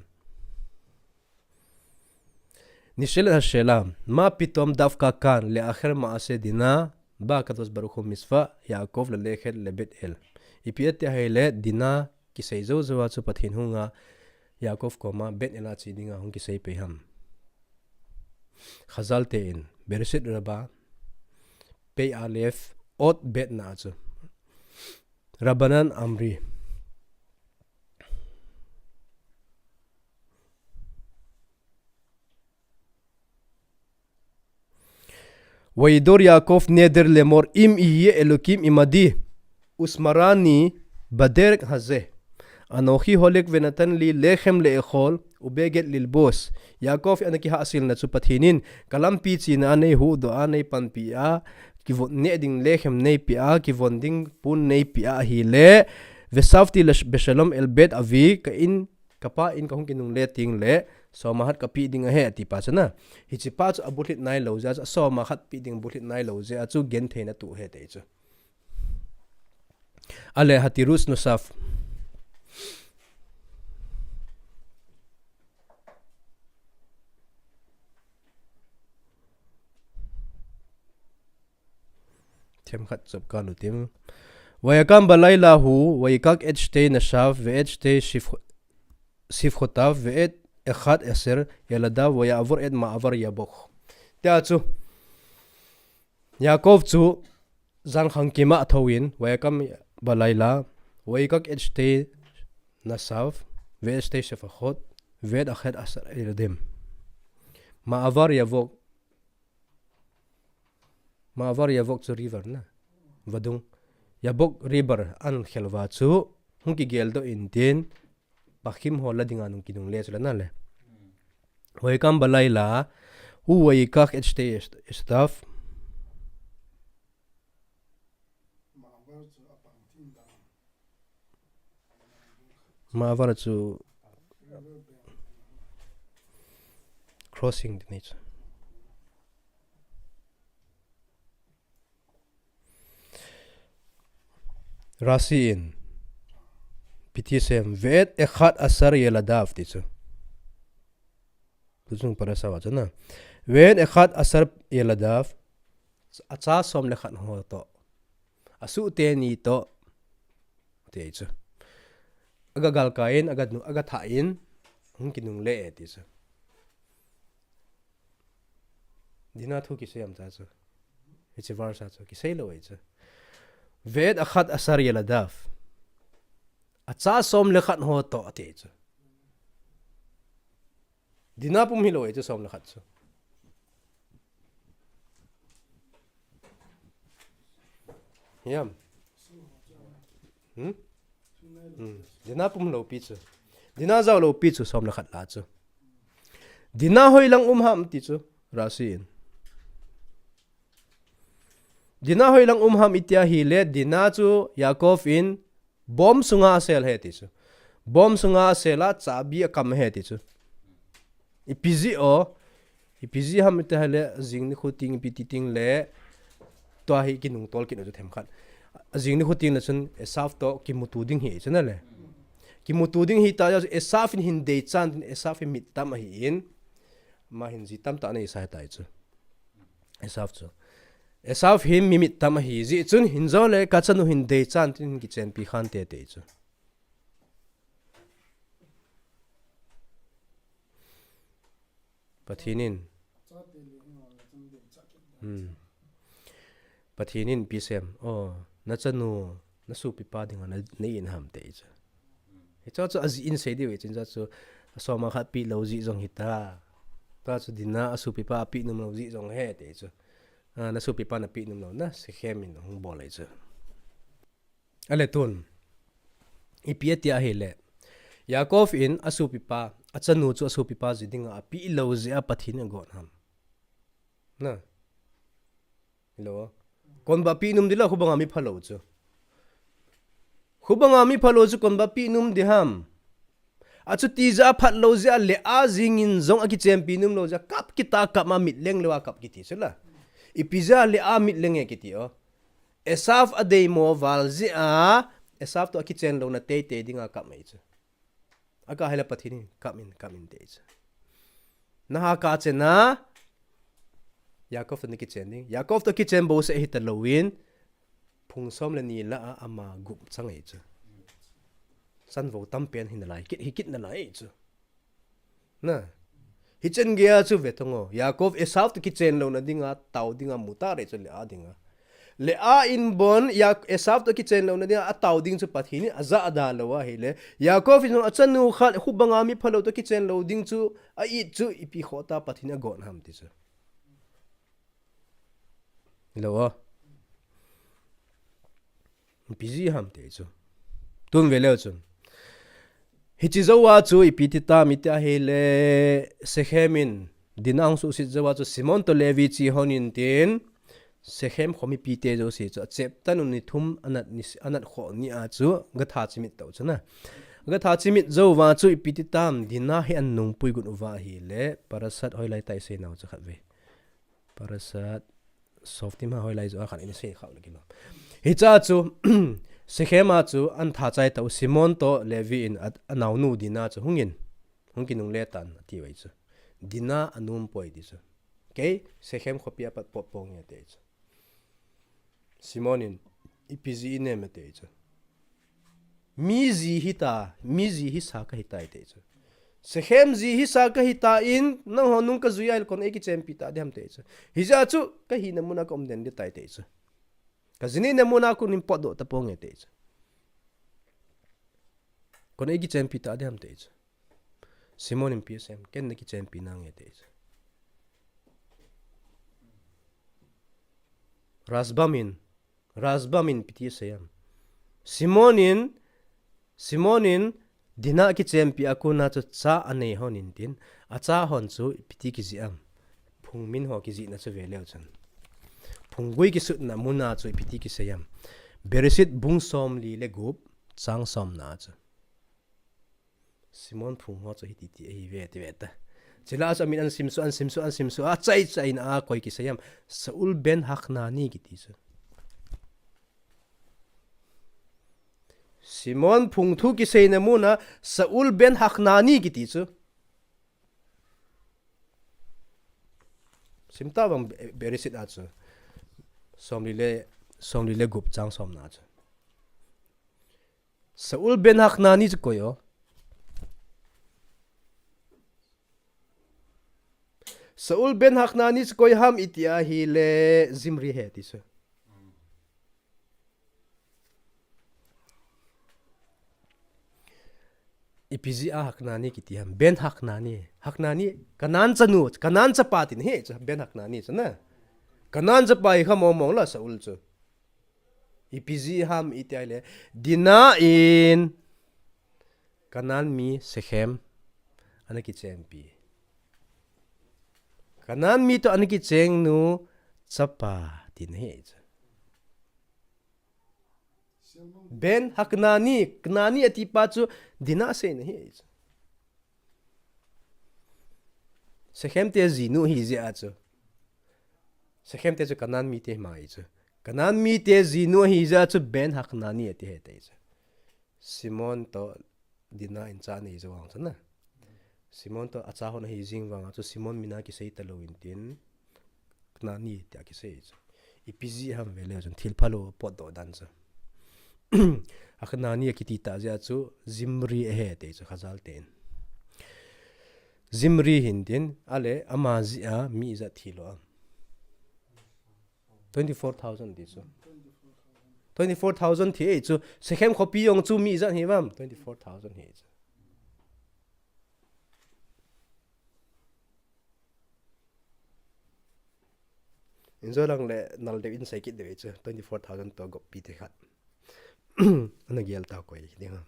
נשאלת השאלה, מה פתאום דווקא כאן, לאחר מעשה דינה, בא הקדוש ברוך הוא מצפה, יעקב ללכת לבית אל. Ipi ati ahile, Dinah kisei jou jou a chu Pathen hunga, Yaakov koma, Beit El a che dinga hung kisei pei ham. Chazal te in, Bereshit Rabbah, Pei Aleph, Ot Bet na chu. Rabbanan Amri. וידור יעקב נדר לאמר אם יהיה אלקים עמדי ושמרני בדרך הזה אנכי הולך ונתן לי לחם לאכול ובגד ללבוש. Yaakov in ana kihahselna chu Pathen in ka lampi china a nei huhdoh a, nei panpi a, kivon neh ding lechem nei peh a, kivon ding pon nei peh a ahile, ושבתי לש-, בשלום אל בית אבי, ka in, ka pa in ka hung kinungle teng le, som a khat ka peh ding ahi, ati pa chu na. Hiche pa chu abulhit nailou jeh a chu, som a khat peh ding bulhit nailou jeh a chu, genthei na tuh ahi ti chu. Ale, התירוץ נוסף. Themkhat chop kal u tin. ויקם בלילה ההוא, ויקח את שתי נשיו, ואת שתי שפח-, שפחותיו, ואת אחד עשר ילדיו, ויעבור את מעבר יבוק. Tia chu, Yaakov chu, jan khang kima a thou in, ויקם בלילה, ויקח את שתי נשיו, ואת שתי שפחות, ואת אחד עשר ילדים. מעבר יבוק, מעבר יבוק chu river na. Vadung. Yabok river an khel uva chu, hung kigeldoh in tin, Pakim ho la dinga hung kinungle chu la na le. ויקם בלילה, ההוא ויקח את שתי אשתיו. מעבר chu crossing ti nei chu. Rashi in, ipi ti sem, ואת אחד עשר ילדיו ti chu. Tuchung parasha a chu na. ואת אחד עשר ילדיו, acha som le khat ho toh. Asuh teni toh. Ti chu. Aga galkai in, aga nu, aga thah in, hung kinungle e ti chu. Dinah thu kisei am ta chu. Hiche verse a chu, kisei lou e chu. ואת אחד עשר ילדיו. Acha som le khat ho toh ti chu. Dinah pum hilou e chu som le khat chu. Hiam. Hmm? Hmm. Dinah pum lou pi chu. Dinah jao lou pi chu som le khat la chu. Dinah hoilang um ham ti chu. Rashi in. Dinah hoilang um ham iti ahile, Dinah chu Yaakov in bom sunga asel e ti chu. Bom sunga asel a chabi akam e ti chu. Ipi jeh o, ipi jeh ham iti ahile, jing nikho teng ipi ti teng le, tua hi kinungtol kit u chu themkhat. Jing nikho teng le chun Esav toh kimuto ding hi chu na le. Kimuto ding hita chu Esav in hin dei chan tin Esav hi mit tam ahi in, ama hin ji tamtah anei sa tai chu. Esav chu. Esav hi mi mit tam ahi jeh chun hin jo le ka chanu hin dei chan tin hin kichenpi khan te ti chu. Pathen in. Hmm. Pathen in ipi sem. Oh, na chanu, na sopipa dinga na, na in ham ti chu. Hiche chu ajeh in sei diu e chun chu, som a khat peh lou jeh jong hita. Tua chu Dinah asopipa apeh nom lou jeh jong ahi ti chu. Ah, na sopipa na peh nom lou na, Shechem in hung bol e chu. Ale tun. Ipi ati ahile. Yaakov in asopipa, achanu chu asopipa ji dinga apeh lou jeh a Pathen in agon ham. Na. Hilou. Kon ba peh nom ding la, khubanga mi phalou chu. Khubanga mi phalou chu kon ba peh nom ding ham. Achuti jeh a phat lou jeh a Leah jingin jong akichenpi nom lou jeh a kap kit a, kap ma mitleng lou a kap kiti chu la. Ipi jeh a Leah mitleng e kiti o. Esau adeimo val jeh a, Esau toh akichen louna teitei dinga kap mai chu. Akap hile Pathen in kap in, kap in ti chu. Naha kap chen a, Yaakov toh nakichen ding. Yaakov toh kichen bouseh hita louvin, phung som le ni lah a ama gup chang ahi chu. Chanvo tampen hi nalai kit, hi kit nalai ahi chu. Na. Hichen geiya chu ve tang o. Yaakov Esau toh kichen louna dinga, tao dinga, mu ta re chu Leah dinga. Leah in bon, Yak-, Esau toh kichen louna dinga, atao ding chu Pathen in ajah ada lou ahile. Yaakov in achanu khat, khu banga mi phalou toh kichen lou ding chu, a-it chu, ipi khoh tah Pathen in agon ham ti chu. Lou o. Ipi jeh ham ti chu. Tun ve leu chun. Hiche jou a chu ipi ti tam iti ahile Shechem in Dinah ahung suhset jou a chu Shimon toh Levi chi hon in tin Shechem kho mipite jouse chu achep tan un ni thum anat ni, anat kho ni a chu gatha chimit tau chu na. Gatha chimit jou uva chu ipi ti tam Dinah hi anung pui got uva ahile Parashat hoilai tah isei nau chu khat ve. Parashat Shoftim a hoilai joh a khat in isei khah le kilom. Hiche a chu, Shechem a chu, an tha chai tau Shimon toh Levi in a, anaonu Dinah chu, hungin, hung kinungle tan, ati uve chu. Dinah anom poi ti chu. Kei, Shechem khopi a pat pot ponge ati chu. Shimon in, ipi jeh inem ati chu. Mi ji hita, mi ji hisa kahitai ti chu. Shechem ji hisa kahitan, nangho nung kajui ahile koi in eikichenpi ta ding ham ti chu. Hijeh a chu, kahina muna kaum den ding tai ti chu. Kaji nehna muna kon in potdoh ta ponge ti chu. Koi in eikichenpi ta ding ham ti chu. Shimon in ipi asei em, ken nakichenpi nange ti chu. Rashbam in, Rashbam in ipi ti asei em. Shimon in, Shimon in, Dinah kichenpi a kona chu cha anei hon in tin, acha hon chu ipi ti kijih em. Phung min ho kijihna chu ve leu chun. Phung gui kisutna muna chu ipi ti kisei em. Bereshit bung somli le gup, chang somna chu. Shimon phung ho chu hiti ti ahi ve, ti ve ta. Chule chu amin ahin simsuh, ahin simsuh, ahin simsuh, achai chai na a koi kisei em. Shaul ben Hanani kiti chu. Shimon phung thu kiseina muna Shaul ben Hanani kiti chu. Sim ta vang Be-, Bereshit a chu. Somli le, somli le gup chang somna chu. Shaul ben Hanani chu koi o. Shaul ben Hanani chu koi ham iti ahile Zimri ahi ti chu. Ipi jeh a Hanani kiti ham. Ben Hanani. Hanani, Kanan chanu, Kanan chapa tina ahi chu, ben Hanani chu na. Kanan chapa hi kha mong mong la Shaul chu. Ipi jeh ham iti ahile, Dinah in Kanan mi Shechem ana kichenpi. Kanan mi toh ana kicheng nu chapa tina ahi chu. Ben Hanani, Hanani ati pa chu Dinah aseina ahi chu. Shechem te jinu ahi jeh a chu. Shechem te chu Kanan mite ahi mai chu. Kanan mite jinu ahi jeh a chu Ben Hanani ati ahi ti chu. Shimon toh Dinah in cha anei jou vang chu na. Shimon toh acha hon ahi jing vang a chu Shimon min a kisei talou in tin. Hanani tia kisei chu. Ipi jeh ham ve leu chun thil phalou potdoh dan chu. Hanani akiti tah jeh a chu Zimri ahi ti chu Khazal ten. Zimri hin tin, ale ama jeh a mi ijat thi lou am. Twenty-four thousand ti chu. Twenty-four thousand thi ahi chu. Shechem khopi jong chu mi ijat hi vam. Twenty-four thousand hi chu. Injo lang le nal deu in sei kit deu chu. Twenty-four thousand toh goppi te khat. Ana gel ta koi ding ham.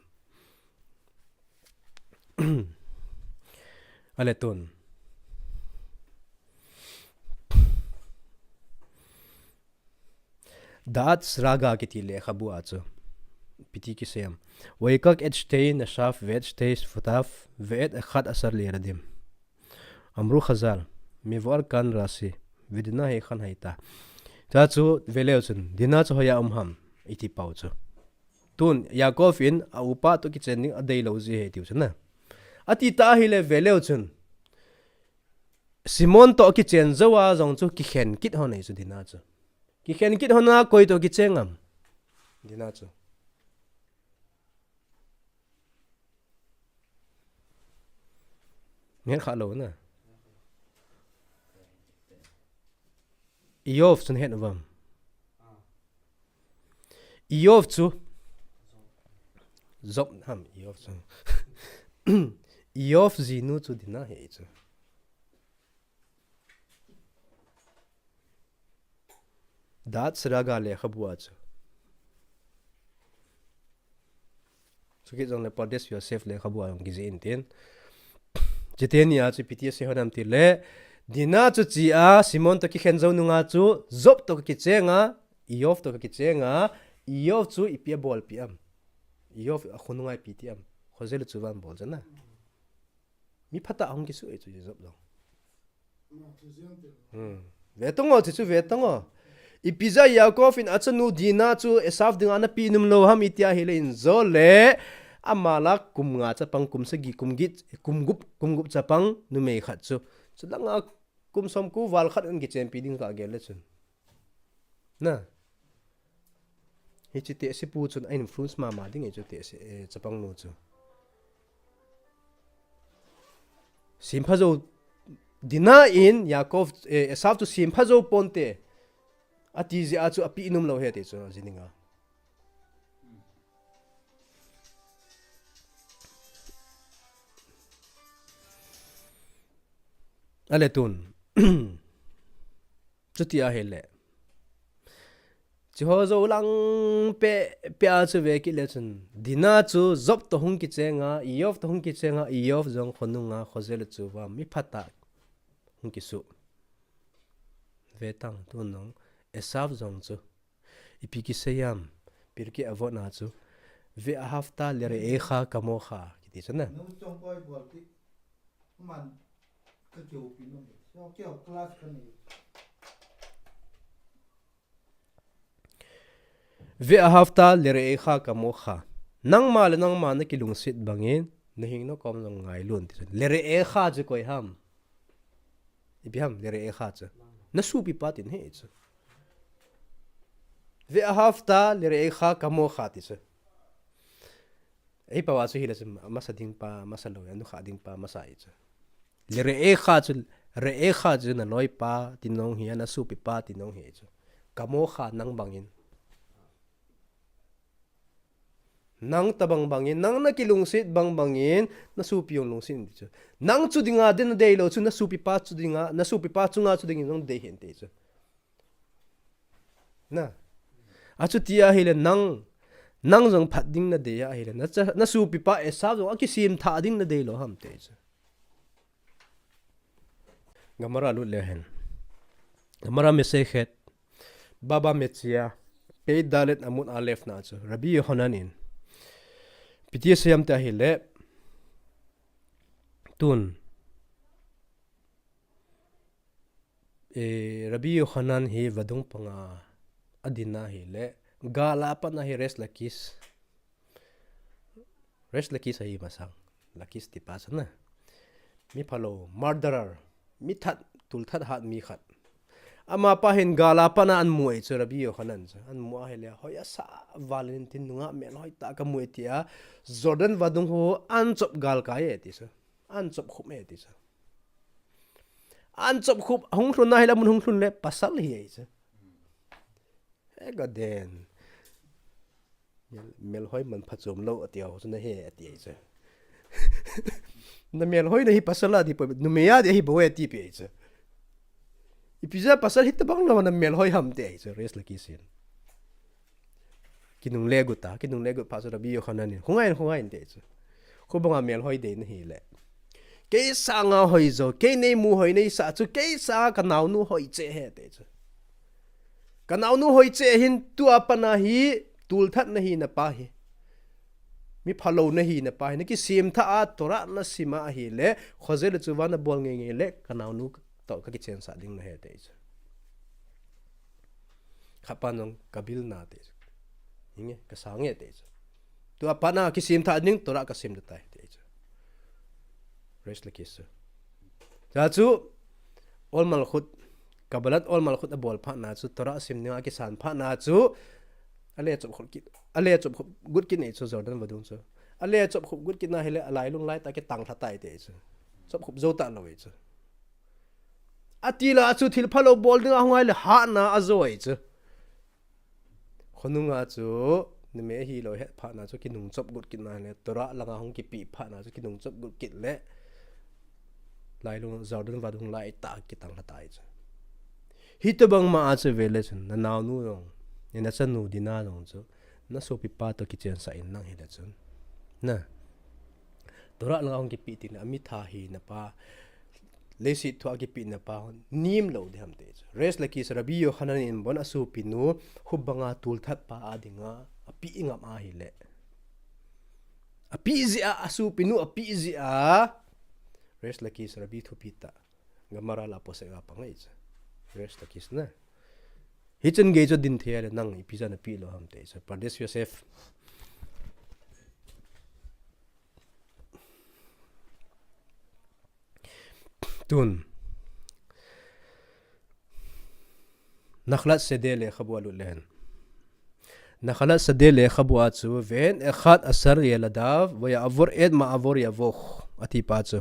Ale tun. Da'at Saraga kiti lekhabu a chu. Piti kisem. ויקח את שתי נשיו ואת שתי שפתיו ואת אחד עשר לילדים. אמרו חזל, מבואר כאן רש"י, ודינא היכן הייתה. Tua chu veleu chun, Dinah chu hoiya um ham, iti pau chu. Tun, Yaakov in, a upa toh kichen ding, adeilou jeh ahi tiu chu na. Ati ta ahile veleu chun. Shimon toh kichen jou a jong chu kikhen kit lhon ahi chu Dinah chu. Kikhen kit lhon a koi toh kicheng am. Dinah chu. Ngen kha lou na. Iyov chun het uvam. Iyov chu. Job ham Iyov chu. Iyov jinu chu Dinah ahi chu. Da'at Saraga lekhabu a chu. Chukit jongle Pardes Yosef lekhabu a jong kijih in tin. Chuteni a chu ipi ti asei lhon am tile. Dinah chu chi a, Shimon toh kikhen jou nunga chu, Job toh kakicheng a, Iyov toh kakicheng a, Iyov chu ipi abolpi am. Iyov akhonunga ipi ti am. Khojel chu van bol chu na. Mi phatah hung kisuh ahi chu Job jong. Hmm. Ve tang o, chu chu ve tang o. Ipi jeh a Yaakov in achanu Dinah chu Esav dinga ana pe nom lou ham iti ahile in jo le. Ama lah kum nga chapang, kum sagi, kum get, kum gup, kum gup chapang numei khat chu. Chulanga kum som ko val khat in kichenpi ding kagel le chun. Na. Hiche tehse pu chun a influence mama ding ahi chu tehse, eh, chapang nu chu. Sempha jou Dinah in Yaakov, eh, Esav chu sempha jou ponte. Ati jeh a chu ape nom lou ahi ti chu, aji ninga. Ale tun. Chuti ahile. Chuho jou lang pe, pe a chu ve kit le chun. Dinah chu Job toh hung kicheng a, Iyov toh hung kicheng a, Iyov jong khonunga khojel chu va mi phatah hung kisuh. Ve tang tun nung Esav jong chu. Ipi kisei am, Pirkei Avot na chu. ואהבת לרעך כמוך, kiti chu na. Nu chong koi bol ti. Man ka keu pi no. So keu class ka ni. ואהבת לרעך כמוך. Nangma le nangma nakilungset bangin, nahing nakom jong ngailun ti chu. לרעך chu koi ham. Ipi ham, לרעך chu. Nasopipa tina ahi chu. ואהבת לרעך כמוך ti chu. Ei pa va chu hile chu, masa ding pa, masa lou, anukha ding pa, masa ahi chu. לרעך chu, רעך chu naloipa, ti nong hi, nasopipa, ti nong hi chu. כמוך nang bangin. Nang tabang bangin, nang nakilungset bang bangin, nasopi jong lungset in ti chu. Nang chu dinga ding nadei lou chu, nasopipa chu dinga, nasopipa chunga chu dingin jong dei hen ti chu. Na. Achuti ahile nang, nang jong phat ding nadei ahile, na cha, nasopipa Esav jong akisem tha ding nadei lou ham ti chu. Gemara lut le hen. Gemara Masechet Baba Metzia, Pei Dalet Amud Alef na chu, Rabbi Yohanan in. Ipi ti asei am ti ahile, tun. Eh, Rabbi Yohanan hi vadung panga adin ahile, gal a pat a hi Resh Lakish. Resh Lakish ahi masang. Lakish tipa chu na. Mi phalou, murderer. Mi that, tul that hat mi khat. Amapa hin gal a pat a amu e chu Rabbi Yohanan chu. Amu ahile, hoi asa val in tin nunga melhoi tah kamu e tia. Jordan vadung ho anchop galkai e ti chu. Anchop khup e ti chu. Anchop khup, hung lhun ahile mun hung lhun le pasal hi e chu. He ka den. Mel, melhoi man phachom lou ati ho chu na he ati e chu. Na melhoi na hi pasal a di po, numei a di ahi bou e ti pe e chu. Ipi jeh a pasal hitobang lou na melhoi ham ti e chu, Resh Lakish in. Kinungle got a, kinungle got phat chu Rabbi Yohanan in. Khongai in, khongai in ti e chu. Khobang a melhoi dei na hile. Kei sanga hoi jo, kei neimu hoi neisah chu, kei sanga kanaonu hoi cheh e ti e chu. Kanaonu hoi cheh hin tua pat a hi, tul that na hi napa hi. Mi phalou nahi napa hi, nakisem tha a, Torah nasim a ahile, khoje le chuva nabol ngei ngei le, kanaonu toh kakichen sah ding nahi ati chu. Khat pan jong kabil na ati chu. Hinge, kasang e ati chu. Tua pat na kisem tha ding, Torah kasim tai ati chu. Resh Lakish chu. Chuchu, Ol Malchut, Kabbalat Ol Malchut abol phat na chu, Torah sim dinga akisan phat na chu, ale chop khop kit, ale chop khop gut kit nei chu Jordan vadung chu. Ale chop khop gut kit na hile alailung lai tah kitang lha tai ati chu. Chop khop jou talou e chu. Ati la chu thil phalou bol dinga hung ahile hatna ajo e chu. Khonunga chu, numei ahilou het phat na chu kinung chop gut kit na le, Torah langa hung kipe phat na chu kinung chop gut kit le, lailung Jordan vadung lai tah kitang lha tai chu. Hitobang ma a chu vele chun, nanaonu jong, nachanu Dina jong chu, nasopipa toh kichen sah in lang hile chun. Na. Torah langa hung kipe tin, amitha hina pa, leiset thu a kipe na pa, nem lou ding ham ati chu. Resh Lakish, Rabbi Yochanan in bon asopinu, hup banga tulthat pa a dinga, ape ngam ahile. Ape jeh a, asopinu ape jeh a, Resh Lakish, Rabbi thupi tah. Gemara la posek a pang e chu. Resh Lakish na. Hichun gei chu din thei le nang ipi jeh a nape lou ham ati chu. Pardes Yosef. Tun. Nachlat Seder lekhabu a lut le hen. Nachlat Seder lekhabu a chu, Ve'en echad asar yeladav, veya'avor et ma'avor yavok, ati pa chu.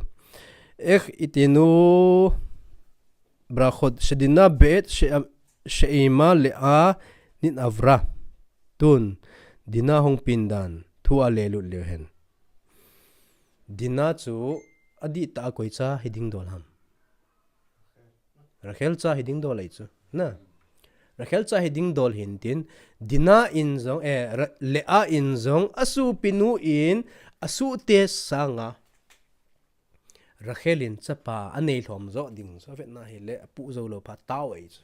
Ech itenu brachot, shedina be'et she-, she'ema Le'a nit'avra. Tun, Dina hung peng dan, thu a le lut le hen. Dina chu, adih tah a koi cha hiding dol ham. Rachel cha hiding dol ahi chu. Na. Rachel cha hiding dol hintin, Dina in jong, eh, Ra-, Le'a in jong, asopinu in, asuhte sanga. Rachel in chapa anei lhom jo ding chu, avetna hile, apoh jou lou phat tao ahi chu.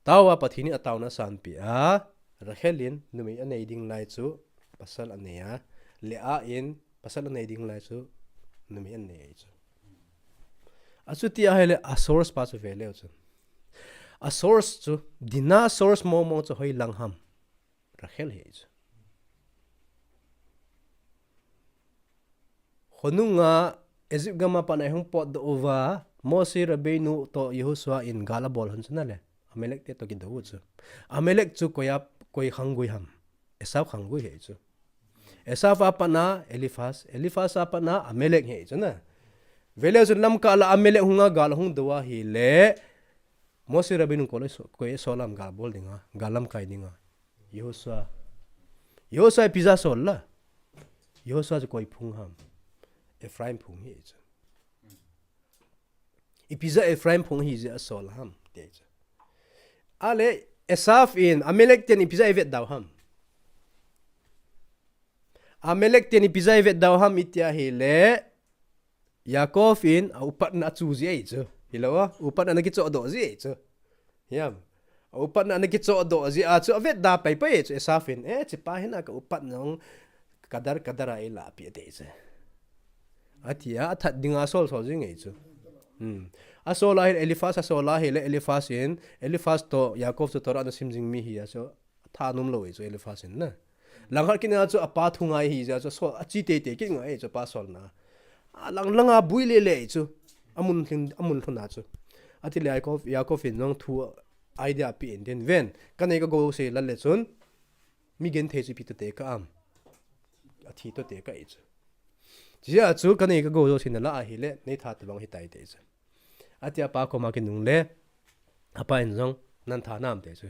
Tao a Pathen in ataona asanpeh a, Rachel in numei anei ding lai chu, pasal anei a, Le'a in pasal anei ding lai chu, numei anei ahi chu. Achuti ahile, a source pa chu ve leu chun. A source chu, Dina source mong mong chu hoilang ham. Rachel hi chu. Khonunga Egypt gam a pat na ahung potdoh uva, Moshe Rabbeinu toh Yehoshua in gal abol hon chu na le, Amalek te toh kidou u chu. Amalek chu koi a, koi khanggui ham. Esau khanggui hi chu. Esau a pat na Eliphaz, Eliphaz a pat na Amalek hi chu na. Ve leu chun lamkah la Amalek hunga gal hung dou ahile, Moshe Rabbeinu koi le so-, koi asol ham gal bol dinga, gal lamkai dinga. Yehoshua. Yehoshua ipi jeh a asol la. Yehoshua chu koi phung ham. Ephraim phung hi chu. Ipi jeh a Ephraim phung ahi jeh a asol ham, ti chu. Ale, Esau in, Amalek ten ipi jeh a eivetda u ham. Amalek ten ipi jeh a eivetda u ham iti ahile, Yaakov in a upatna achu jeh ahi chu. Hilou a, upatna ana kichohdoh jeh ahi chu. Hiam. A upatna ana kichohdoh jeh a chu avetda pai pai ahi chu Esau in. Eh, chepa hin a ka upatna jong kadar kadar a eilahpeh ati chu. Ati a, athat dinga asol sol jing ahi chu. Hmm. Asol ahile Eliphaz, asol ahile Eliphaz in, Eliphaz toh Yaakov chu Torah ana sim jing mi ahi a chu. Athanom lou ahi chu Eliphaz in na. Langkhat kit na chu apa thu ngai ahi jeh a chu asol, achi teitei kit ngai ahi chu apa solna. Alang langa bui le le ahi chu. Amun lhing, amun lhun a chu. Atile Yaakov, Yaakov in jong thu idea apen tin ven. Kanei kagou jouse la le chun. Mi genthei chu ipi toh tekah am. Athi toh tekah ahi chu. Chujeh a chu kanei kagou jouse nala ahile, neithat tobang hitai ati chu. Ati apa koma kinungle, apa in jong, nathat nam ati chu.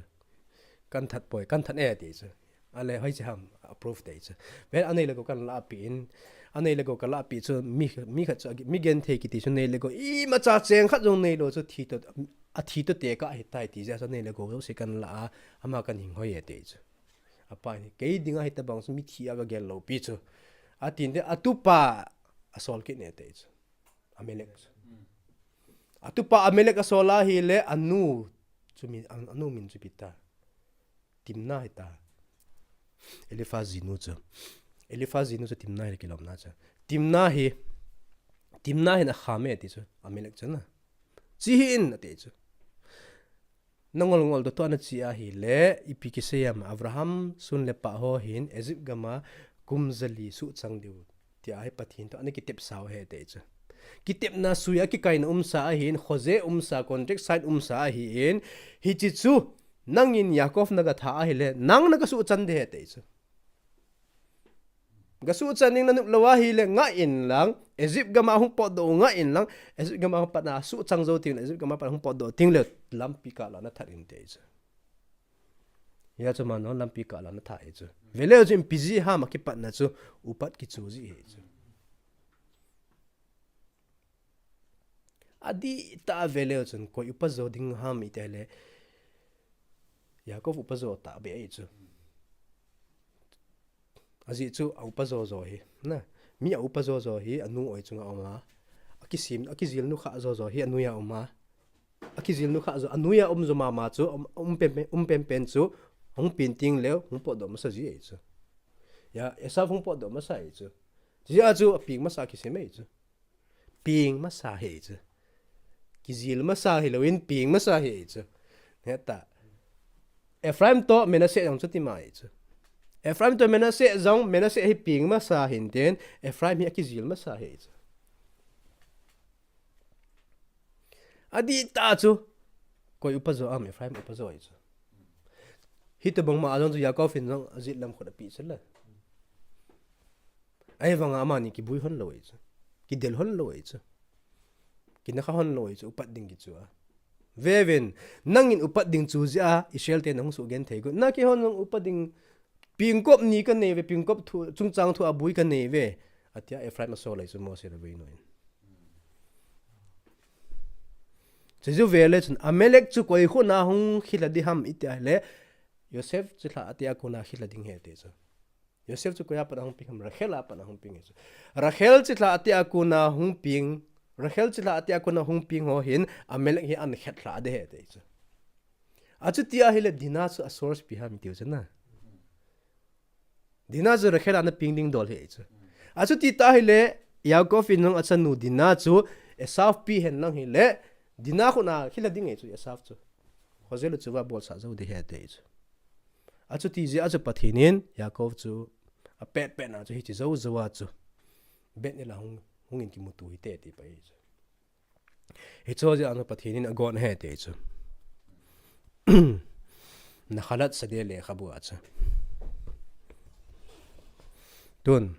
Kathat poi, kathat e ati chu. Ale hoiche ham, approve ati chu. Ven anei le gou kalah peh in, anei le gou kalah peh chu, mi, mi khat chu, mi genthei kiti chu nei le gou, imacha cheng khat jong neilou chu, thi toh, athi toh tekah ahitai ti jeh a chu anei le gou jouse kalah a, ama kahin hoi e ati chu. Apa in, kei dinga hitobang chu mithi a kagel lou pi chu. Atin de, atupa asol kit ne ati chu. Amalek chu. Atupa Amalek asol ahile anu chu min, an-, anu min chu ipi ta. Timna hita. Eliphaz jinu chu. Eliphaz jinu chu Timna hi kilomna chu. Timna hi, Timna hin akham e ti chu, Amalek chu na. Chi hi in ati chu. Nangol ngol doh toh ana chi ahile, ipi kisei em, Abraham sun le pah ho hin Egypt gam a kum jali suhchang diu tia hi Pathen toh ana kitepsau ahi ati chu. Kitepna sui a kikaina umsa ahin, khoje umsa, contract sign umsa ahin, hiche chu nangin Yaakov naga tha ahile, nang naga suhchan ding ahi ati chu. Ga suhchan ding nanop lou ahile ngah in lang, Egypt gam a hung potdoh u ngah in lang, Egypt gam a hung pat na suhchang jou teng le, Egypt gam a pat hung potdoh teng le, lampi kah la nathat in ati chu. Hia chu mano lampi kah la nathat ahi chu. Veleu chu ipi jeh ham akipatna chu, upat kichu jeh ahi chu. Adihtah a veleu chun koi upa jo ding ham iti le, Yaakov upa jo tahbeh ahi chu. Ajeh chu a upa jo jo hi, na, mi a upa jo jo hi anu oi chunga um a, akisem, akijil nu kha jo jo hi anu a um a, akijil nu kha jo, anu a um jo mama chu, um, um pen pen, um pen pen chu, hung peng teng leu, hung potdoh masa ji ahi chu. Hia, Esau hung potdoh masa ahi chu. Hia chu, apeng masa kisem ahi chu. Peng masa ahi chu. Kijil masa hilou in peng masa ahi chu. Heta. Ephraim toh Manasseh jong chuti ma ahi chu. Ephraim toh Manasseh jong, Manasseh hi peng masa ahin tin, Ephraim hi akijil masa ahi chu. Adihtah chu, koi upa jo am, Ephraim upa jo ahi chu. Hitobang ma a jong chu Yaakov in jong ajet lam khut api chu la. Ahivanga amani kibui hon lou ahi chu. Kidel hon lou ahi chu. Kinakha hon lou ahi chu, upat ding kichu a. Vevin, nangin upat ding chu jeh a, Israel te nahung sugenthei got. Na keihon jong upat ding, pengkop ni kanei ve, pengkop thu, chungchang thu abui kanei ve. Atia Ephraim asol ahi chu Mose le Veino in. Chuchu vele chun Amalek chu koi khut na hung khel a ding ham iti le, Joseph chilhah ate a kona khel a ding ahi ati chu. Joseph chu koi a pat a hung peng ham, Rachel a pat a hung peng ahi chu. Rachel chilhah ate a kona hung peng, Rachel chilhah ate a kona hung peng ho hin Amalek hi ahin khet lha ding ahi ati chu. Achuti ahile Dinah chu a source ipi ham iti chu na. Dinah chu Rachel a ana peng ding dol ahi chu. Achuti tah ahile, Yaakov in jong achanu Dinah chu Esau pi hen lang hile, Dinah khut na khel a ding ahi chu Esau chu. Khoje le chuva bolsah jou ding ahi ati chu. Achuti jeh a chu Pathen in Yaakov chu apet pet na chu hiche jou jou a chu. Bethel a hung, hung in kimuto hite ti pa ahi chu. Hiche jeh a chu Pathen in agon ahi ati chu. Nachalat Sadeh lekhabu a chu. Tun.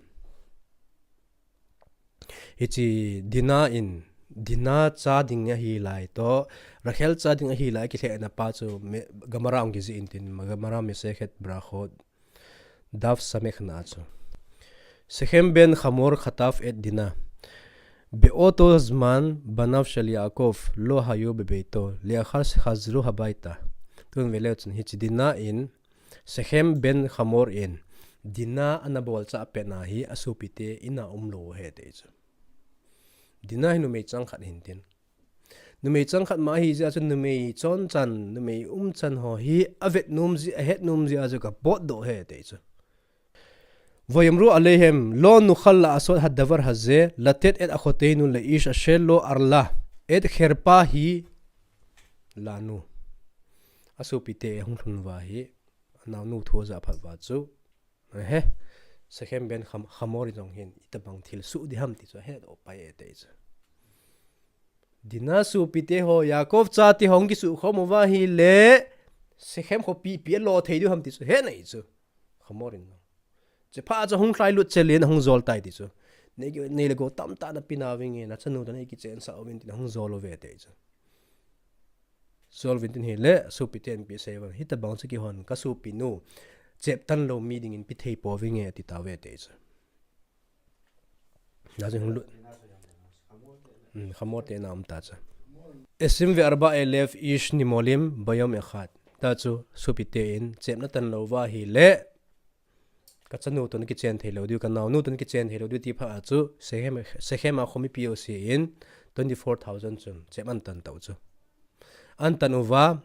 Hiche Dinah in, Dinah cha ding ahi lai toh, Rachel cha ding ahi lai kilhehna pa chu me, Gemara hung kijih in tin, Gemara Masechet Berachot, Daf Samech na chu. Shechem ben Hamor khatav et Dinah. באותו זמן בניו של יעקב לא היו בביתו, לאחר שחזרו הביתה. Tun veleu chun hiche Dinah in, Shechem ben Hamor in, Dinah ana bolchah pet na hi asopite in a umlou ahi ati chu. Dinah hi numei chang khat ahin tin. Numei chang khat ma ahi jeh a chu numei chon chan, numei um chan ho hi avet nom jeh, ahet nom jeh a chu kapotdoh ahi ati chu. ויאמרו אליהם, לא נוכל לעשות הדבר הזה, לתת את אחותנו לאיש אשר לא ערלה, את חרפה היא לנו. Asopite ahung lhun uva hi, anaonu thu aja phat uva chu, ehe, Shechem ben Ham-, Hamor in jong hin, itobang thil soh ding ham ti chu ahedoh pai e ati chu. Dinah sopite ho, Yaakov chate ho hung kisukhom uva ahile, Shechem khopi ipi alo thei diu ham ti chu ahet ahi chu. Hamor in jong. Chuphat a chu hung lhailut chel in ahung jol tai ti chu. Nei, nei le gou tamtah nape nauvinge, nachanu toh nei kichensah uvin tin ahung jol uve ati chu. Jol uvin tin ahile, sopite in ipi asei uvem. Hitobang chu keihon kasopinu cheptan lou mi dingin pe thei pouvinge ati tauve ati chu. Nachun hung lut. Hmm, Hamor te in a um ta chu. עשרים וארבעה אלף איש נמולים ביום אחד. Ta chu sopite in chepna tan lou uva ahile, kachanu toh nakichen thei lou diu, kanaonu toh nakichen thei lou diu ti phat a chu Shechem, Shechem a kho mipi jouse in twenty-four thousand chun chep ana tan tau chu. Ana tan uva,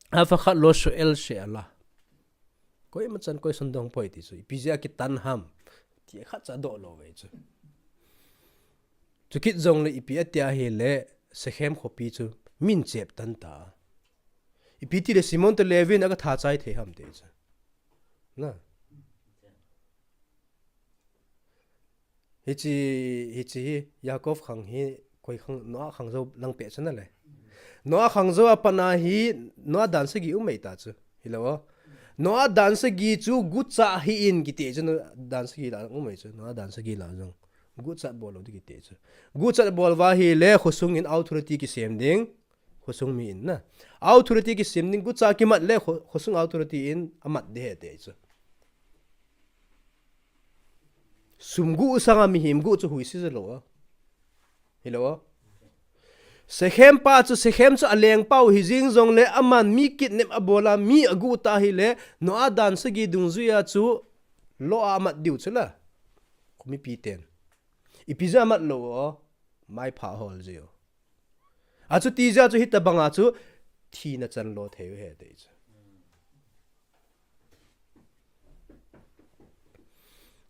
אף אחד לא שואל שאלה. Koima chan koi son dong poi ti chu. Ipi jeh a kitan ham. Ti khat cha doh lou ve chu. Chukit jongle ipi ati ahile Shechem khopi chu min chep tan ta. Ipi tile Simon to Levi in aga tha chai thei ham ti chu. Na. Hichi, hichi hi Yaakov khang hi koi khang, Noah khang jou lang peh chu na le. Noah khang jou a pat na hi Noah dan sagi um mai ta chu. Hilou. Noah dan sagi chu gucha hi in kiti chu Noah dan sagi la um mai chu. Noah dan sagi la jong. Gucha bol lou di kiti chu. Gucha bol uva ahile khosung in authority kisem ding. Khosung mi in na. Authority kisem ding gucha kimat le kho-, khosung authority in amat di he ti chu. Sum gu sanga mihem gu chu huisi jilou a. Hilou. Shechem pa chu, Shechem chu aleng pau hi jing jongle aman mi kidnap abol a mi agu ta hile Noah dan sagi dungjui a chu lo a amat diu chu la. Khomipi ten. Ipi jeh a amat lou o. Mai pha hol jiu. Achuti jeh a chu hitabang a chu thina chan lo thei u he ti chu.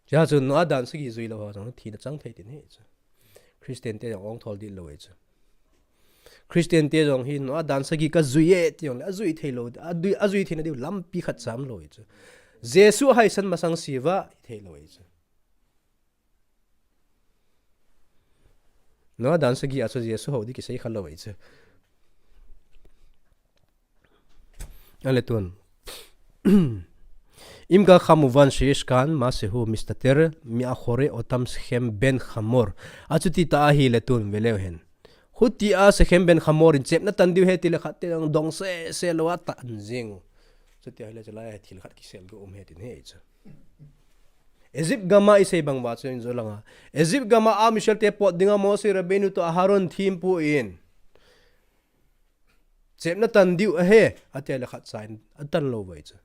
Chua chu Noah dan sagi jui lou ho jong thina chang thei tin hi chu. Christian te jong ong thol di lou hi chu. Christian te jong hi Noah dan sagi ka jui e ti jong le, ajui thei lou, ajui, ajui theina diu lampi khat cham lou hi chu. Jesu haisan masang siva thei lou hi chu. Noah dan sagi a chu Jesu hou di kisei kha lou hi chu. Ale tun. Im ka khamuvan shish kan ma se hu mistater mi a khore otam Shechem ben Hamor. Achuti ta ahile tun veleu hen. Huti a Shechem ben Hamor in chepna tan diu he ti le khat te dong se se lou a tan jing. Chuti ahile chu lai thil khat kisel gu um he tin he chu. Egypt gam a isei bang uva chu in jo langa. Egypt gam a Am Israel te pot dinga Moshe Rabbeinu to Aharon thempu in. Chepna tan diu ahe, ati le khat cha in, atan lou vai chu.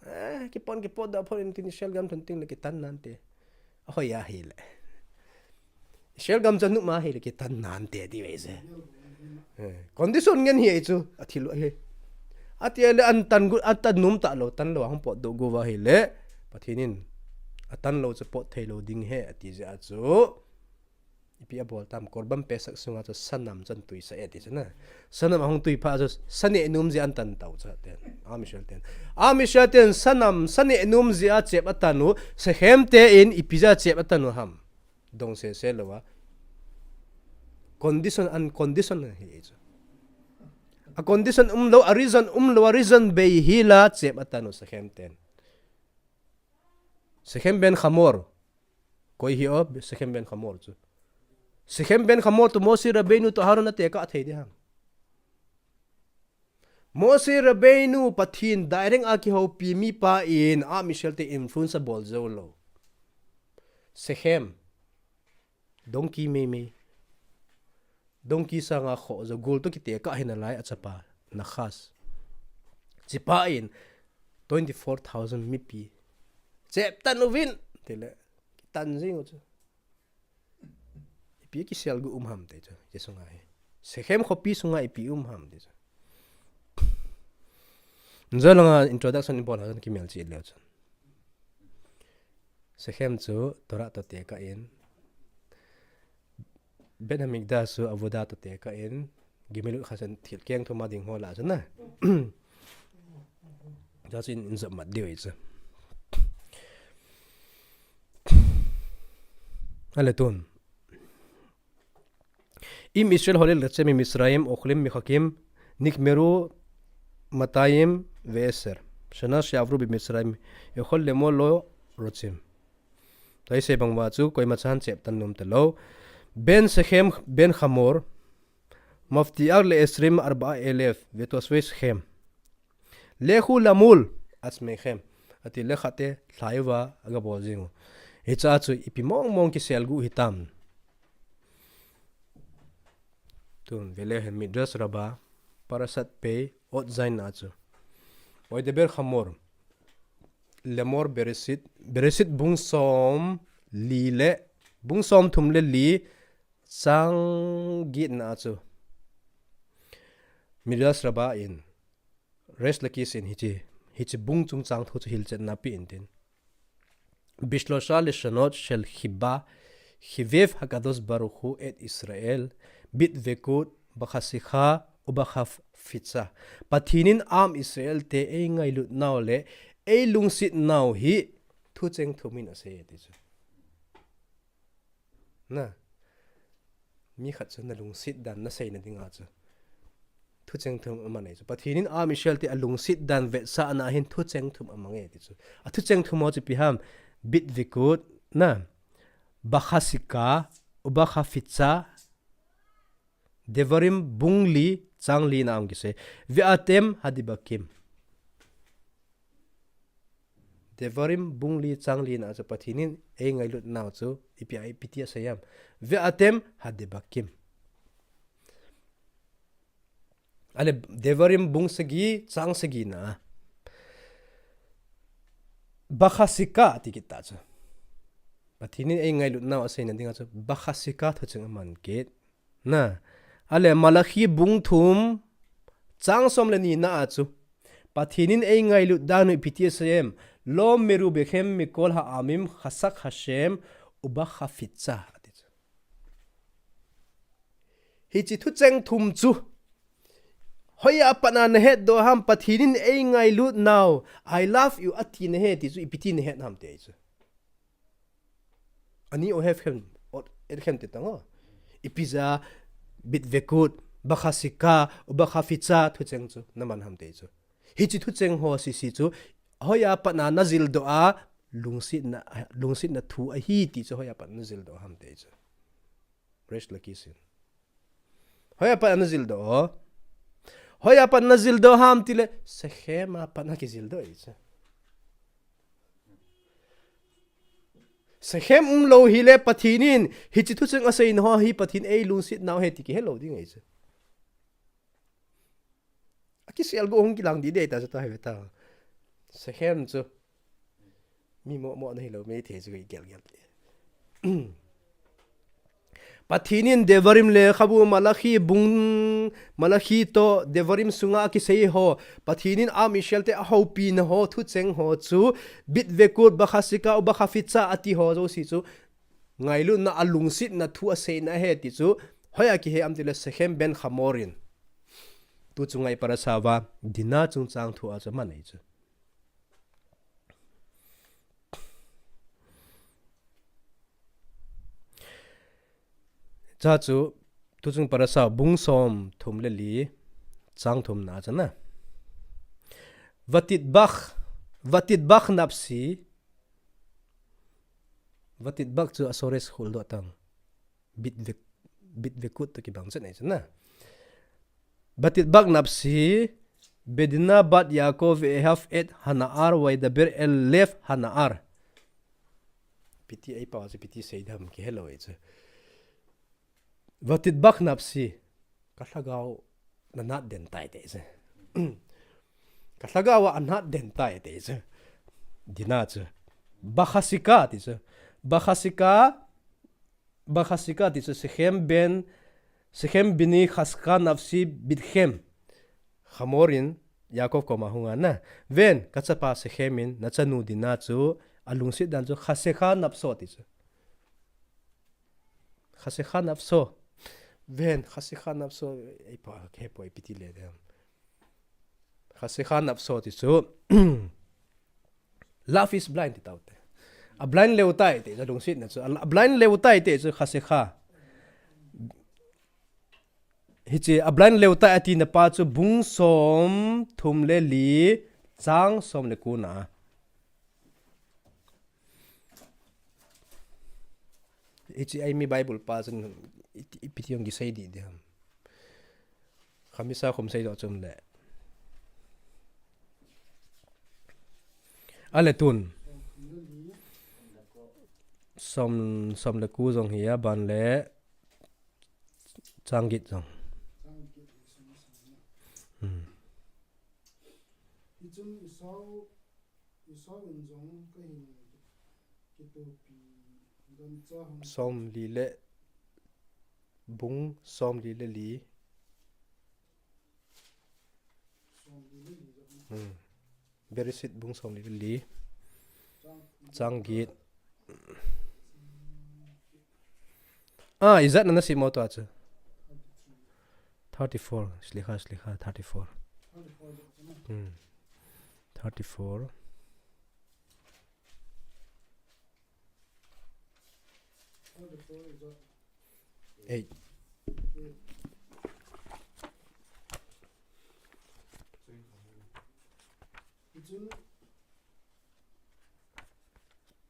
Eh, kipon, kipon da pon in tin Israel gam thun ting le kitan nante. Ahoi ahile. Israel gam chan nu ma ahile kitan nante ti vai se. Eh, condition ngen hi ai chu, athil u ahi. Ati le an tan gu, an tan num ta lou, tan lou, ahung pot doh gu va ahile. Pathen in, atan lou chu pot thei lou ding he, ati jeh a chu. Ipi abol tam, Korban Pesach sunga chu sanam chan tuisa e ti chu na. Sanam ahung tui pha chu sa neh nom jeh a an tan tau chu ten. Am Israel ten. Am Israel ten sanam, sa neh nom jeh a chep atan u, Shechem te in ipi jeh a chep atan u ham. Dong se se lou a. Condition, an condition hi chu. A condition um lou, a reason um lou, a reason bei hi la chep atan u Shechem ten. Shechem ben Hamor. Koi hi o, Shechem ben Hamor chu. Shechem ben Hamor to Moshe Rabbeinu to Aharon a tekah thei di ham. Moshe Rabbeinu Pathen direct a kihoupi mipa in Am Israel te influence abol jou lou. Shechem. Donkey mei mei. Donkey sanga kho jo gul to kitekah hina lai a chapa. Nahash. Chipa in twenty-four thousand mipi. Chep tan uvin. Ti le. Kitan jing u chu. Ipi kisel gu um ham ti chu. Hiche sunga hi. Shechem khopi sunga ipi um ham ti chu. Jolanga introduction ibol ha kimel chi le chu. Shechem chu Torah to tekah in. Beit Hamikdash chu Avodah to tekah in. Gemilut Chesed thil keng thum a ding ho la chu na. Jachin in jop mat diu chu. Ale tun. Im Israel holel letsem Mitzrayim, Ochlim, Mechakkim, Nikmeru, Matayim, Ve'eser. Shana she'avru beMitzrayim, Yochel lemol lo rotzim. Taise bang uva chu, koima chan chep tan nom talou. Ben Shechem, ben Hamor, mafti'ar le'esrim arba'a elef, vetosvei Shechem. Lechu lamul atzmechem. Ati le khat te lhai uva aga bol jing u. Hicha chu ipi mong mong kisel gu hitam. Tun vele hen Midrash Rabbah, Parashat Pei, Ot Zayin a chu. Oideber Hamor. Lemor Bereshit, Bereshit bung som li le, bung som thum le li, chang get na a chu. Midrash Rabbah in. Resh Lakish in hiche Hiche bung chungchang thu chu hilchetna pe intin. Bishloshah leshonot shel chiba, chivav hakadosh baruch hu et Israel, bidvekut, bachasika, ubachafitza. Pathen in am Israel te eingailut nau le eilungset nau hi thucheng thum in asei e ti chu. Na. Mi khat chu nalungset dan naseina dinga chu thucheng thum aman e chu. Pathen in am Israel te alungset dan vetsahna hin thucheng thum amang e ti chu. A thucheng thum ho chu ipi ham? Bidvekut, na. Bachasika, ubachafitza, Devarim bung li chang li na a kisei. Ve'atem hadibakim. Devarim bung li chang li na chu Pathen in eingailut nau chu ipi a, ipi ti asei ham? Ve'atem hadibakim. Ale Devarim bung sagi chang sagi na. Bachasika ti kit ta chu. Pathen in eingailut nau aseina dinga chu bachasika thucheng aman kit. Na. Ale Malachi bung thum chang som le ni na a chu Pathen in eingailut dan u ipi ti asei em? Lo merubechem mikol ha'amim chasak Hashem ubachafitza, ati chu. Hiche thucheng thum chu hoiya pat na nahetdoh ham? Pathen in eingailut nau, I love you ati nahi ti chu ipi ti nahet ham ti chu. Ani o hef khem, o et khem ti tang o. Ipi jeh a bidvekut, bachasika, ubachafitza thucheng chu naman ham ti chu. Hiche thucheng ho sisi chu hoiya pat na najildoh a lungsetna, lungsetna thu ahi ti chu hoiya pat najildoh ham ti chu. Resh Lakish in. Hoiya pat najildoh. Hoiya pat najildoh ham tile Shechem a pat nakijildoh e chu. Shechem umlou hile Pathen in hiche thucheng aseina ho hi Pathen eilungset nau ahi ti kihelou ding ahi chu. Akisel go hung kilang di de ta chu ta hi ta. Shechem chu. Mi mo mo na hilou mei thei chu gel gel. Pathen in Devarim lekhabu Malachi bung, Malachi to Devarim sunga akisei ho. Pathen in am Israel te ahoupi na ho, thucheng ho chu. Bidvekut, bachasika, ubachafitza ati ho jouse chu. Ngailutna a lungsetna thu aseina ahi ti chu. Hoiya kihe am tile Shechem ben Hamor in. Tu chunga i parasha uva, Dinah chungchang thu a chu aman e chu. Cha chu, tu chung parasha bung som thum le li, chang thum na a chu na. Vatidbak, vatidbak nafshi, vatidbak chu a sores khul doh tang. Bidvek, bidvekut to kibang chen e chu na. Vatidbak nafshi, bedinah bat Yaakov ve'ehav et hana'ar ve'edaber el lev hana'ar. Ipi ti ei pao chu ipi ti sei dem kihelou e chu. Vatidbak nafshi, ka lhagao na nat den tai ti chu. Ka lhagao a nat den tai ti chu. Dinah chu. Bachasika ti chu. Bachasika, bachasika ti chu Shechem ben, Shechem bini chasaka nafshi bitchem. Hamor in Yaakov koma hung a na. Ven, ka chapa Shechem in, na chanu Dinah chu, alungset dan chu, chaseka nafsho ti chu. Chaseka nafsho. Ven, chaseka nafsho, ei pa, ke po, ipi ti le dem. Chaseka nafsho ti chu. Love is blind ti tau te. A blind leu tai ti chu lungsetna chu. A blind leu tai ti chu chaseka. Hiche a blind leu tai ati na pa chu bung som thum le li chang som le ko na. Hiche ei mi Bible pa chun i, ipi ti jong kisei di di ham. Khamisa khum sei doh chom le. Ale tun. Som, som le ko jong hi a ban le chang get jong. Hmm. Hichun Esau, Esau in jong ka hin kitopi gancha hung. Som li le bung som li le li. Som li le li jong. Hmm. Bereshit bung som le li. Chang get. Ah, ijat na nasim mo tua chu. Thirty-four, slikha, slikha, thirty-four. Hmm. Thirty-four. Eight. Chun,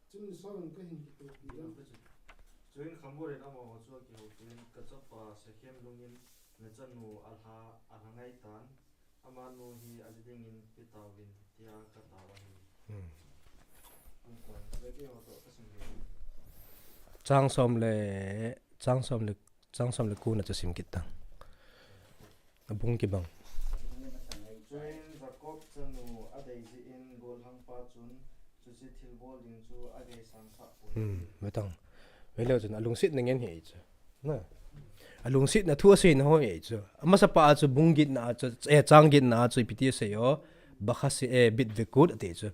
chun Saul in ka hin kitoh pi ding. Chuin Hamor in amaho chu akihoutoh in, ka chapa Shekhem lungin nachanu alha, alha ngai tan, amanu hi aji dingin pe tauvin, tia ka tao ahi. Hmm. Kum koi, le keiho toh ka sim ding. Chang som le, chang som le, chang som le ko na chu sim kit tang. Abung kibang. Chuin Jacob chanu adei jeh in gollhangpa chun chuche thilbol ding chu agei sangsah poi. Hmm, vetang. Veleu chun alungsetna ngen hi chu. Na. Alungsetna thu aseina ho hi chu. Amasapa a chu bung getna a chu, eh, chang getna a chu ipi ti asei o. Bachasi, eh, bidvekut ati chu.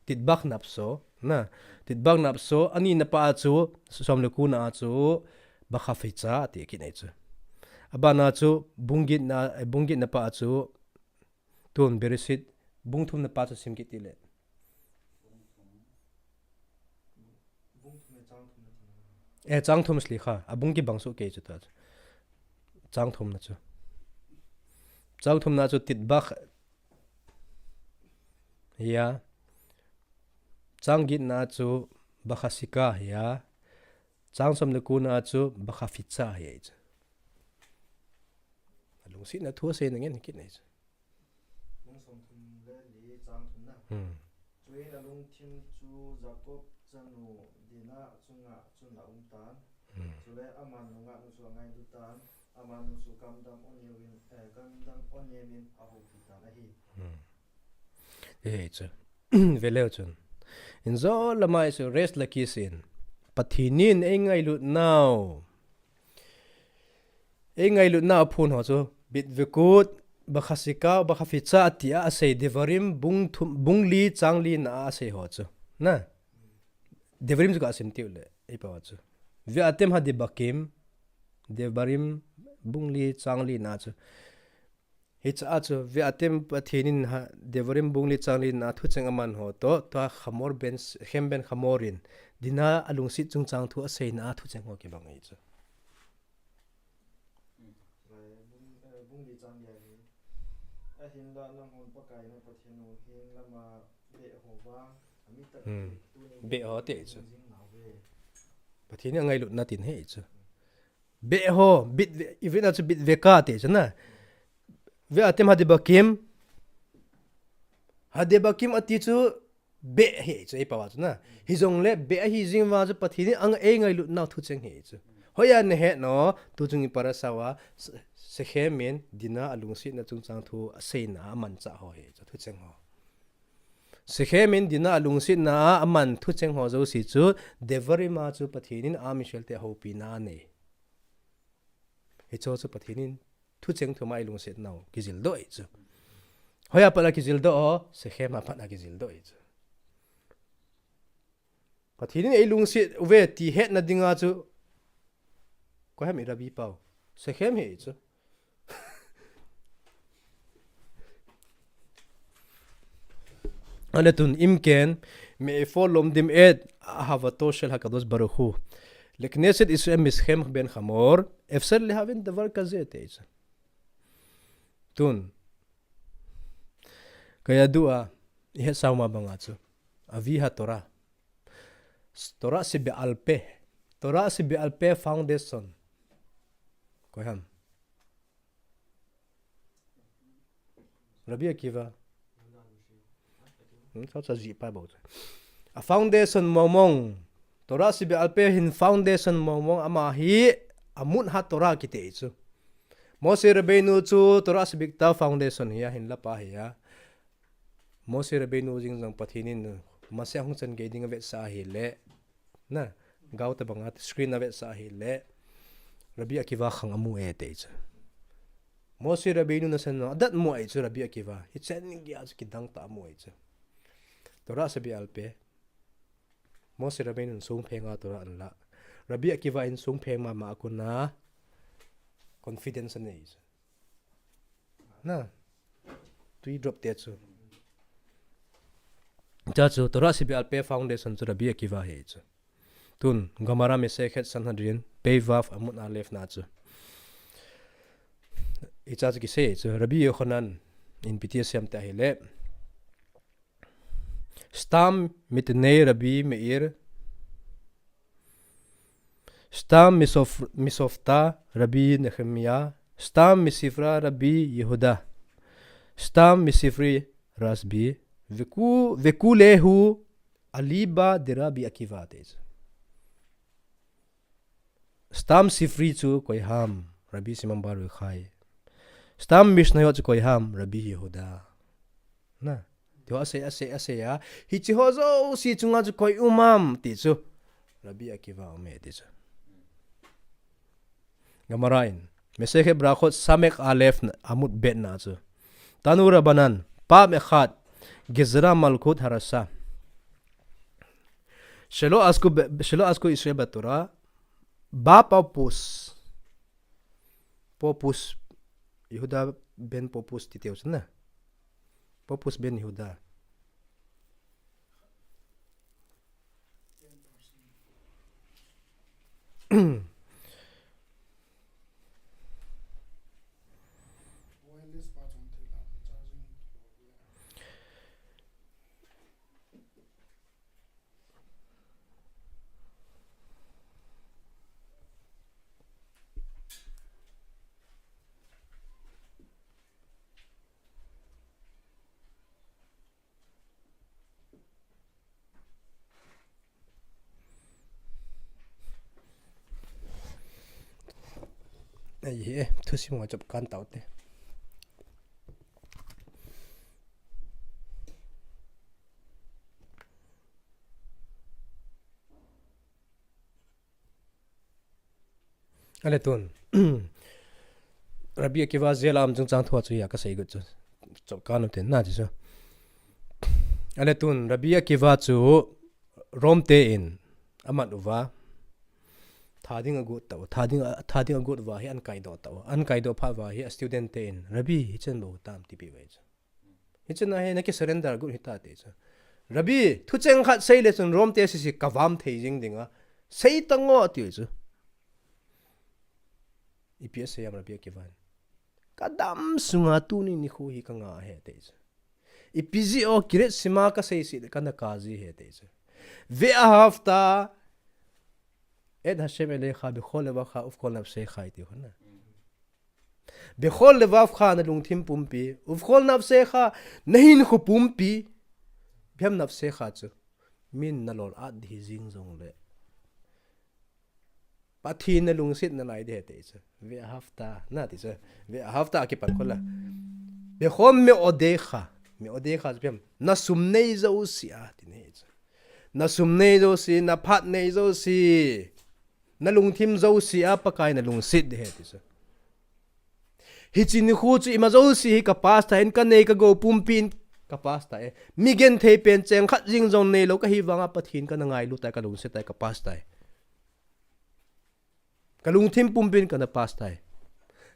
Titbach napso, na. Titbach napso, anina pa a chu, som le ko na a chu, bachafetza ati kit nei chu. Abana chu, bung getna, eh, bung getna pa a chu, tun Bereshit, bung thumna pa chu sim kit tile. Eh, chang thum slikha, abung kibang soh kei chu ta chu. Chang thumna chu. Chang thumna chu titbach, hiya. Chang getna chu bachasika hiya. Chang som le ko na chu bachafetza hiya chu. Alungsetna thu aseina ngen kit nei chu. Bung som thum le li chang thum na. Hmm. Chuin alungthim chu Jacob chanu Dinah chunga chun aum tan. Hmm. Chule aman nungah nu chu angailut tan. Amanu chu kamdam Onem in, eh, kamdam Onem in ahoupi tan ahi. Hmm. Hichu. Veleu chun. Injo lamai chu Resh Lakish in. Pathen in eingailut nau. Eingailut nau aphon ho chu. Bidvekut, bachasika, bachafetza ati a asei Devarim bung thum, bung li chang li na a asei ho chu. Na. Devarim chu ka sim tiu le. Ei pa chu. Ve'atem hadibakim, Devarim bung li chang li na chu. Hicha a chu, Ve'atem Pathen in ha, Devarim bung li chang li na thucheng aman ho toh, tua Hamor ben, Shekhem ben Hamor in, Dinah alungset chungchang thu aseina a thucheng ho kibang ei chu. Bung, eh, bung li chang li a hi. Ahinla nanghon Pakai na Pathen u heng lama beh ho vang, ami tak Hmm. Beh ho te chu. Pathen in angailutna tin he chu. Beh ho, bit ve, i vena chu bidveka te chu na. Ve'atem hadibakim. Hadibakim ati chu beh he chu ei pa chu na. Hijongle beh ahi jing vang chu Pathen in ang eingailut nau thucheng he chu. Hoiya nahet nom, tuchung i parasha a, Se-, Shekhem in Dinah alungsetna chungchang thu aseina amanchah ho he chu thucheng ho. Shekhem in Dinah alungsetna a aman thucheng ho jouse chu, Devarim a chu Pathen in Am Israel te ahoupina anei. Hicho chu Pathen in thucheng thu ma eilungset nau kijil doh ei chu. Hoiya pat a kijil doh o, Shekhem a pat a kijil doh ei chu. Pathen in eilungset uve ti hetna dinga chu. Koi ham i Rabbi pau. Shekhem he chu. Anatun imken, me'efa lomdim et ahavato shel HaKadosh Baruch Hu. Lekneset Israel mishechem ben Hamor, efser lehavin davar kaze te chu. Tun. Kayadua, i het sao ma banga chu. Avi HaTorah. Torah Shebe'al Peh. Torah Shebe'al Peh foundation. Koi ham. Rabbi Akiva. Hmm, sao cha ji pa bou. A foundation mong mong. Torah Shebe'al Peh hin foundation mong mong ama hi amut HaTorah kiti chu. Moshe Rabbeinu chu Torah Shebiktav foundation hi a hin la pa hi a. Moshe Rabbeinu jing jong Pathen in Mashiach hung chan gei ding avetsah ahile. Na, gao tabanga screen avetsah ahile. Rabbi Akiva khang amu e te chu. Moshe Rabbeinu nasan adat mu e chu Rabbi Akiva. Hi chen gei a chu kidang ta amu e chu. Torah Shebe'al Peh. Moshe Rabbeinu in songpheng a Torah ana la. Rabbi Akiva in songpheng mama a kona confidence anei. Na. Tui drop te chu. Cha chu Torah Shebe'al Peh foundation chu Rabbi Akiva ahi chu. Tun Gemara Masechet Sanhedrin Pei Vav Amud Aleph na chu. Hicha chu kisei chu Rabbi Yochanan in ipi ti asei em tia ahile. Stam mitnei Rabbi Meir, Stam misof-, misofta Rabbi Nehemiah, Stam misifra Rabbi Yehuda, Stam misifri Rasbi, veku-, vekulehu aliba de Rabbi Akiva te. Stam Sifri chu koi ham, Rabbi Shimon Bar Yochai. Stam Mishnayot chu koi ham, Rabbi Yehuda. Na, tiho asei, asei, asei a. Hiche ho jouse chunga chu koi um am ti chu. Rabbi Akiva aume ti chu. Gemara in. Masechet Berachot Samek Aleph Amud Bet na chu. Tanu Rabbanan, Pam Echad, Gezerah Malchut Harasha. Shelo Asku be-, Shelo Asku Israel Betorah, Ba Papus. Papus, Yehuda ben Papus ti teu chu na. Papus ben Yehuda. Ai he, thusim nga chop kan tau te. Ale tun. Rabbi Akiva jail a um chungchang thu a chu hia kasei got chu. Chop kan u te na ti chu. Ale tun, Rabbi Akiva chu Rome te in amat uva. Tha ding agot tau. Tha ding a, tha ding agot uva hi ankaidoh tau. Ankaidoh phat uva hi a student te in, Rabbi, hichen bou tam tipeh uve chu. Hichun ahi, naki surrender got hita te chu. Rabbi, thucheng khat sei le chun Rome te sisi kavam thei jing dinga. Sei tang o ti chu. Ipi asei em Rabbi Akivan. Kadam sunga tuni nikho hi kanga ahi te chu. Ipi jeh a Kiryat Shema kasei sih le kana kap ji ahi te chu. Ve'ahavta et Hashem elecha bechol levavcha uvechol nafshecha ti ho na. Bechol levavcha nalungthim pumpi, uvechol nafshecha nahinkho pumpi, ipi ham nafshecha chu. Min nalol at ding hi jing jongle. Pathen nalungset nalai ding ahi te chu. Ve'ahavta, na ti chu. Ve'ahavta kipan khol a. Bechol me'odecha. Me'odecha chu ipi ham. Nasum nei jouse a, ti nei chu. Nasum nei jouse, naphat nei jouse. Nalungthim jouse a Pakai nalungset ding ahi ti chu. Hiche nikho chu ima jouse hi ka pass tai, in kanei kagou pumpi in ka pass tai. Mi genthei pen cheng khat jing jong neilou kahi vanga Pathen kana ngailu tai, kalungset tai, ka pass tai. Kalungthim pumpi in kana pass tai.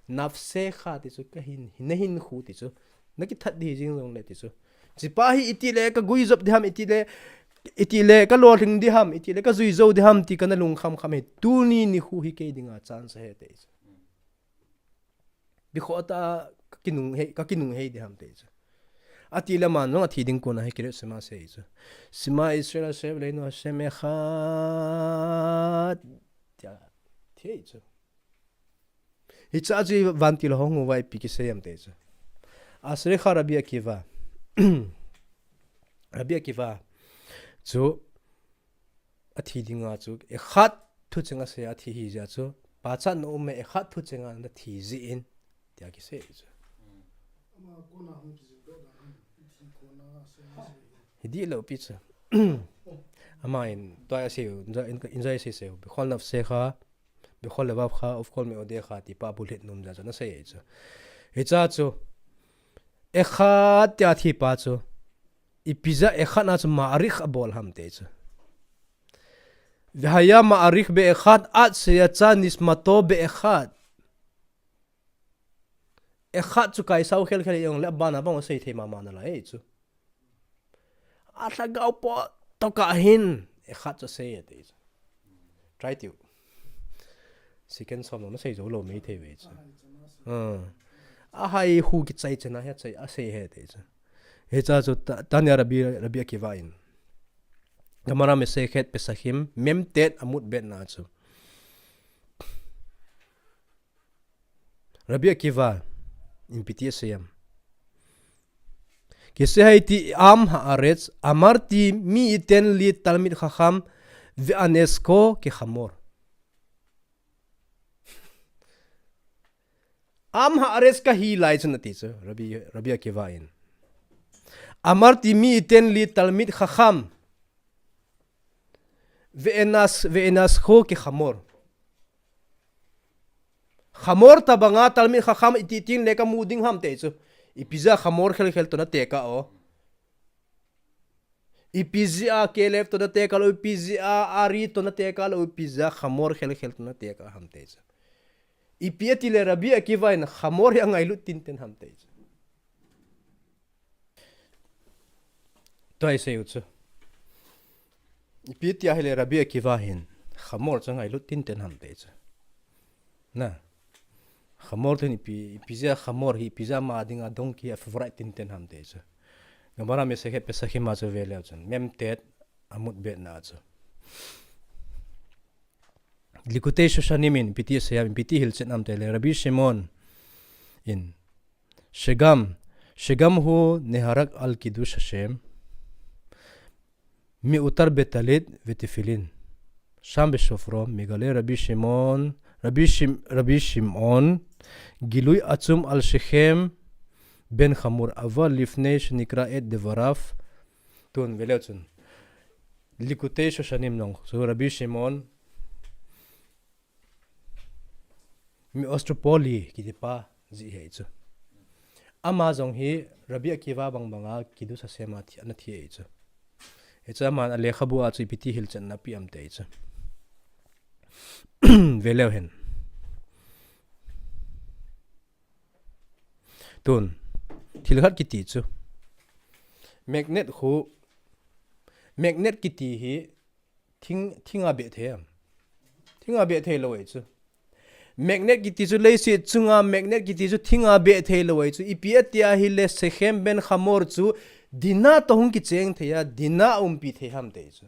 Nafshecha ti chu kahin, nahinkho ti chu. Nakithat ding hi jing jongle ti chu. Hichepa hi itile kagui jop ding ham, itile, itile kalolhing ding ham, itile kajui jou ding ham ti kana lungkham kham hi. Tuni nikho hi kei dinga chance ahi te chu. Bechol ta kakinung hei, kakinung hei ding ham te chu. Atile aman jong athi ding kona hi Kiryat Shema asei chu. Shema Israel Hashem Eloheinu Hashem Echad. Tia, thi chu. Hicha chu vantil hung uva ipi kisei em te chu. Asricha Rabbi Akiva. Rabbi Akiva. Chu athi dinga chu, echad thucheng asei athi hi jeh a chu, pachatna um e, echad thucheng a nathi jeh in, tia kisei chu. Hi dihlou pi chu. Aman, tua asei u, enjoy, enjoy asei sei u. Bechol nafshecha, bechol levavcha, uvechol me'odecha, ti pa bulhit nom jeh a chu, nasei chu. Hicha chu, echad tia thi pa chu. Ipi jeh a Echad a chu Ma'arich abol ham ti chu. Vehaya Ma'arich Be'echad, Ad Sheyetzah Nishmato Be'echad. Echad chu kaisau khelkhel jongle abana bang asei thei mama nalai chu. Alhagao po tokah hin Echad chu asei e ti chu. Try tiu. Second som lo nasei jou lou mei thei ve chu. Ah. Ahai hu kichai chena hi achai asei e ti chu. Hiche chu ta-, Tanya Rabbi, Rabbi Akiva in. Gemara Masechet Pesachim, Mem Tet Amud Bet na chu. Rabbi Akiva in ipi ti asei em. Kisehayiti am ha'aretz, amarti mi yiten li talmid chacham ve'aneshko kechamor. Am ha'aretz kahi lai chun ati chu, Rabbi, Rabbi Akiva in. Amarti mi yiten li talmid chacham ve'anesh-, ve'aneshko kechamor. Chamor tabanga talmid chacham iti tin le kamu ding ham ti chu. Ipi jeh a chamor khelkhel toh natekah o. Ipi jeh a Kelev toh natekah lou, ipi jeh a Ari toh natekah lou, ipi jeh a chamor khelkhel toh natekah ham ti chu. Ipi ati le Rabbi Akiva in chamor hi angailut tinten ham ti chu. Tua isei u chu. Ipi tia hile Rabbi Akiva hin chamor chu angailut tinten ham ti chu. Na. Chamor tin ipi, ipi jeh a chamor hi, ipi jeh a ama dinga donkey a favorite tinten ham ti chu. Gemara Masechet Pesachim a chu ve leu chun. Mem Tet Amud Bet na chu. Likutei Shoshanim in ipi ti asei em, ipi ti hilchen am ti le Rabbi Shimon in Shegam, Shegam hu neharak al kiddush Hashem, mi'utar betalit ve'tefillin, sham be'shofro, megale Rabbi Shimon, Rabbi Shim-, Rabbi Shimon, gilui atzum al Shechem ben Chamor, aval lifnei shenikra et devarav, tun ve leu chun. Likutei Shoshanim nung, so Rabbi Shimon, Mi Ostropoli kiti pa jeh hi chu. Ama jong hi Rabbi Akiva bang banga kiddush Hashem a thi, ana thi hi chu. Hichu aman alekhabu a chu ipi ti hilchen ana pe em ti chu. Ve leu hen. Tun, thil khat kiti chu. Magnet khu, magnet kiti hi Thing, thing a beh thei em? Thing a beh thei lou ahi chu. Magnet kiti chu leiset chunga magnet kiti chu thing a beh thei lou ahi chu. Ipi atia hile Shechem ben Chamor chu Dinah toh hung kicheng thei a, Dinah a umpi thei ham ti chu.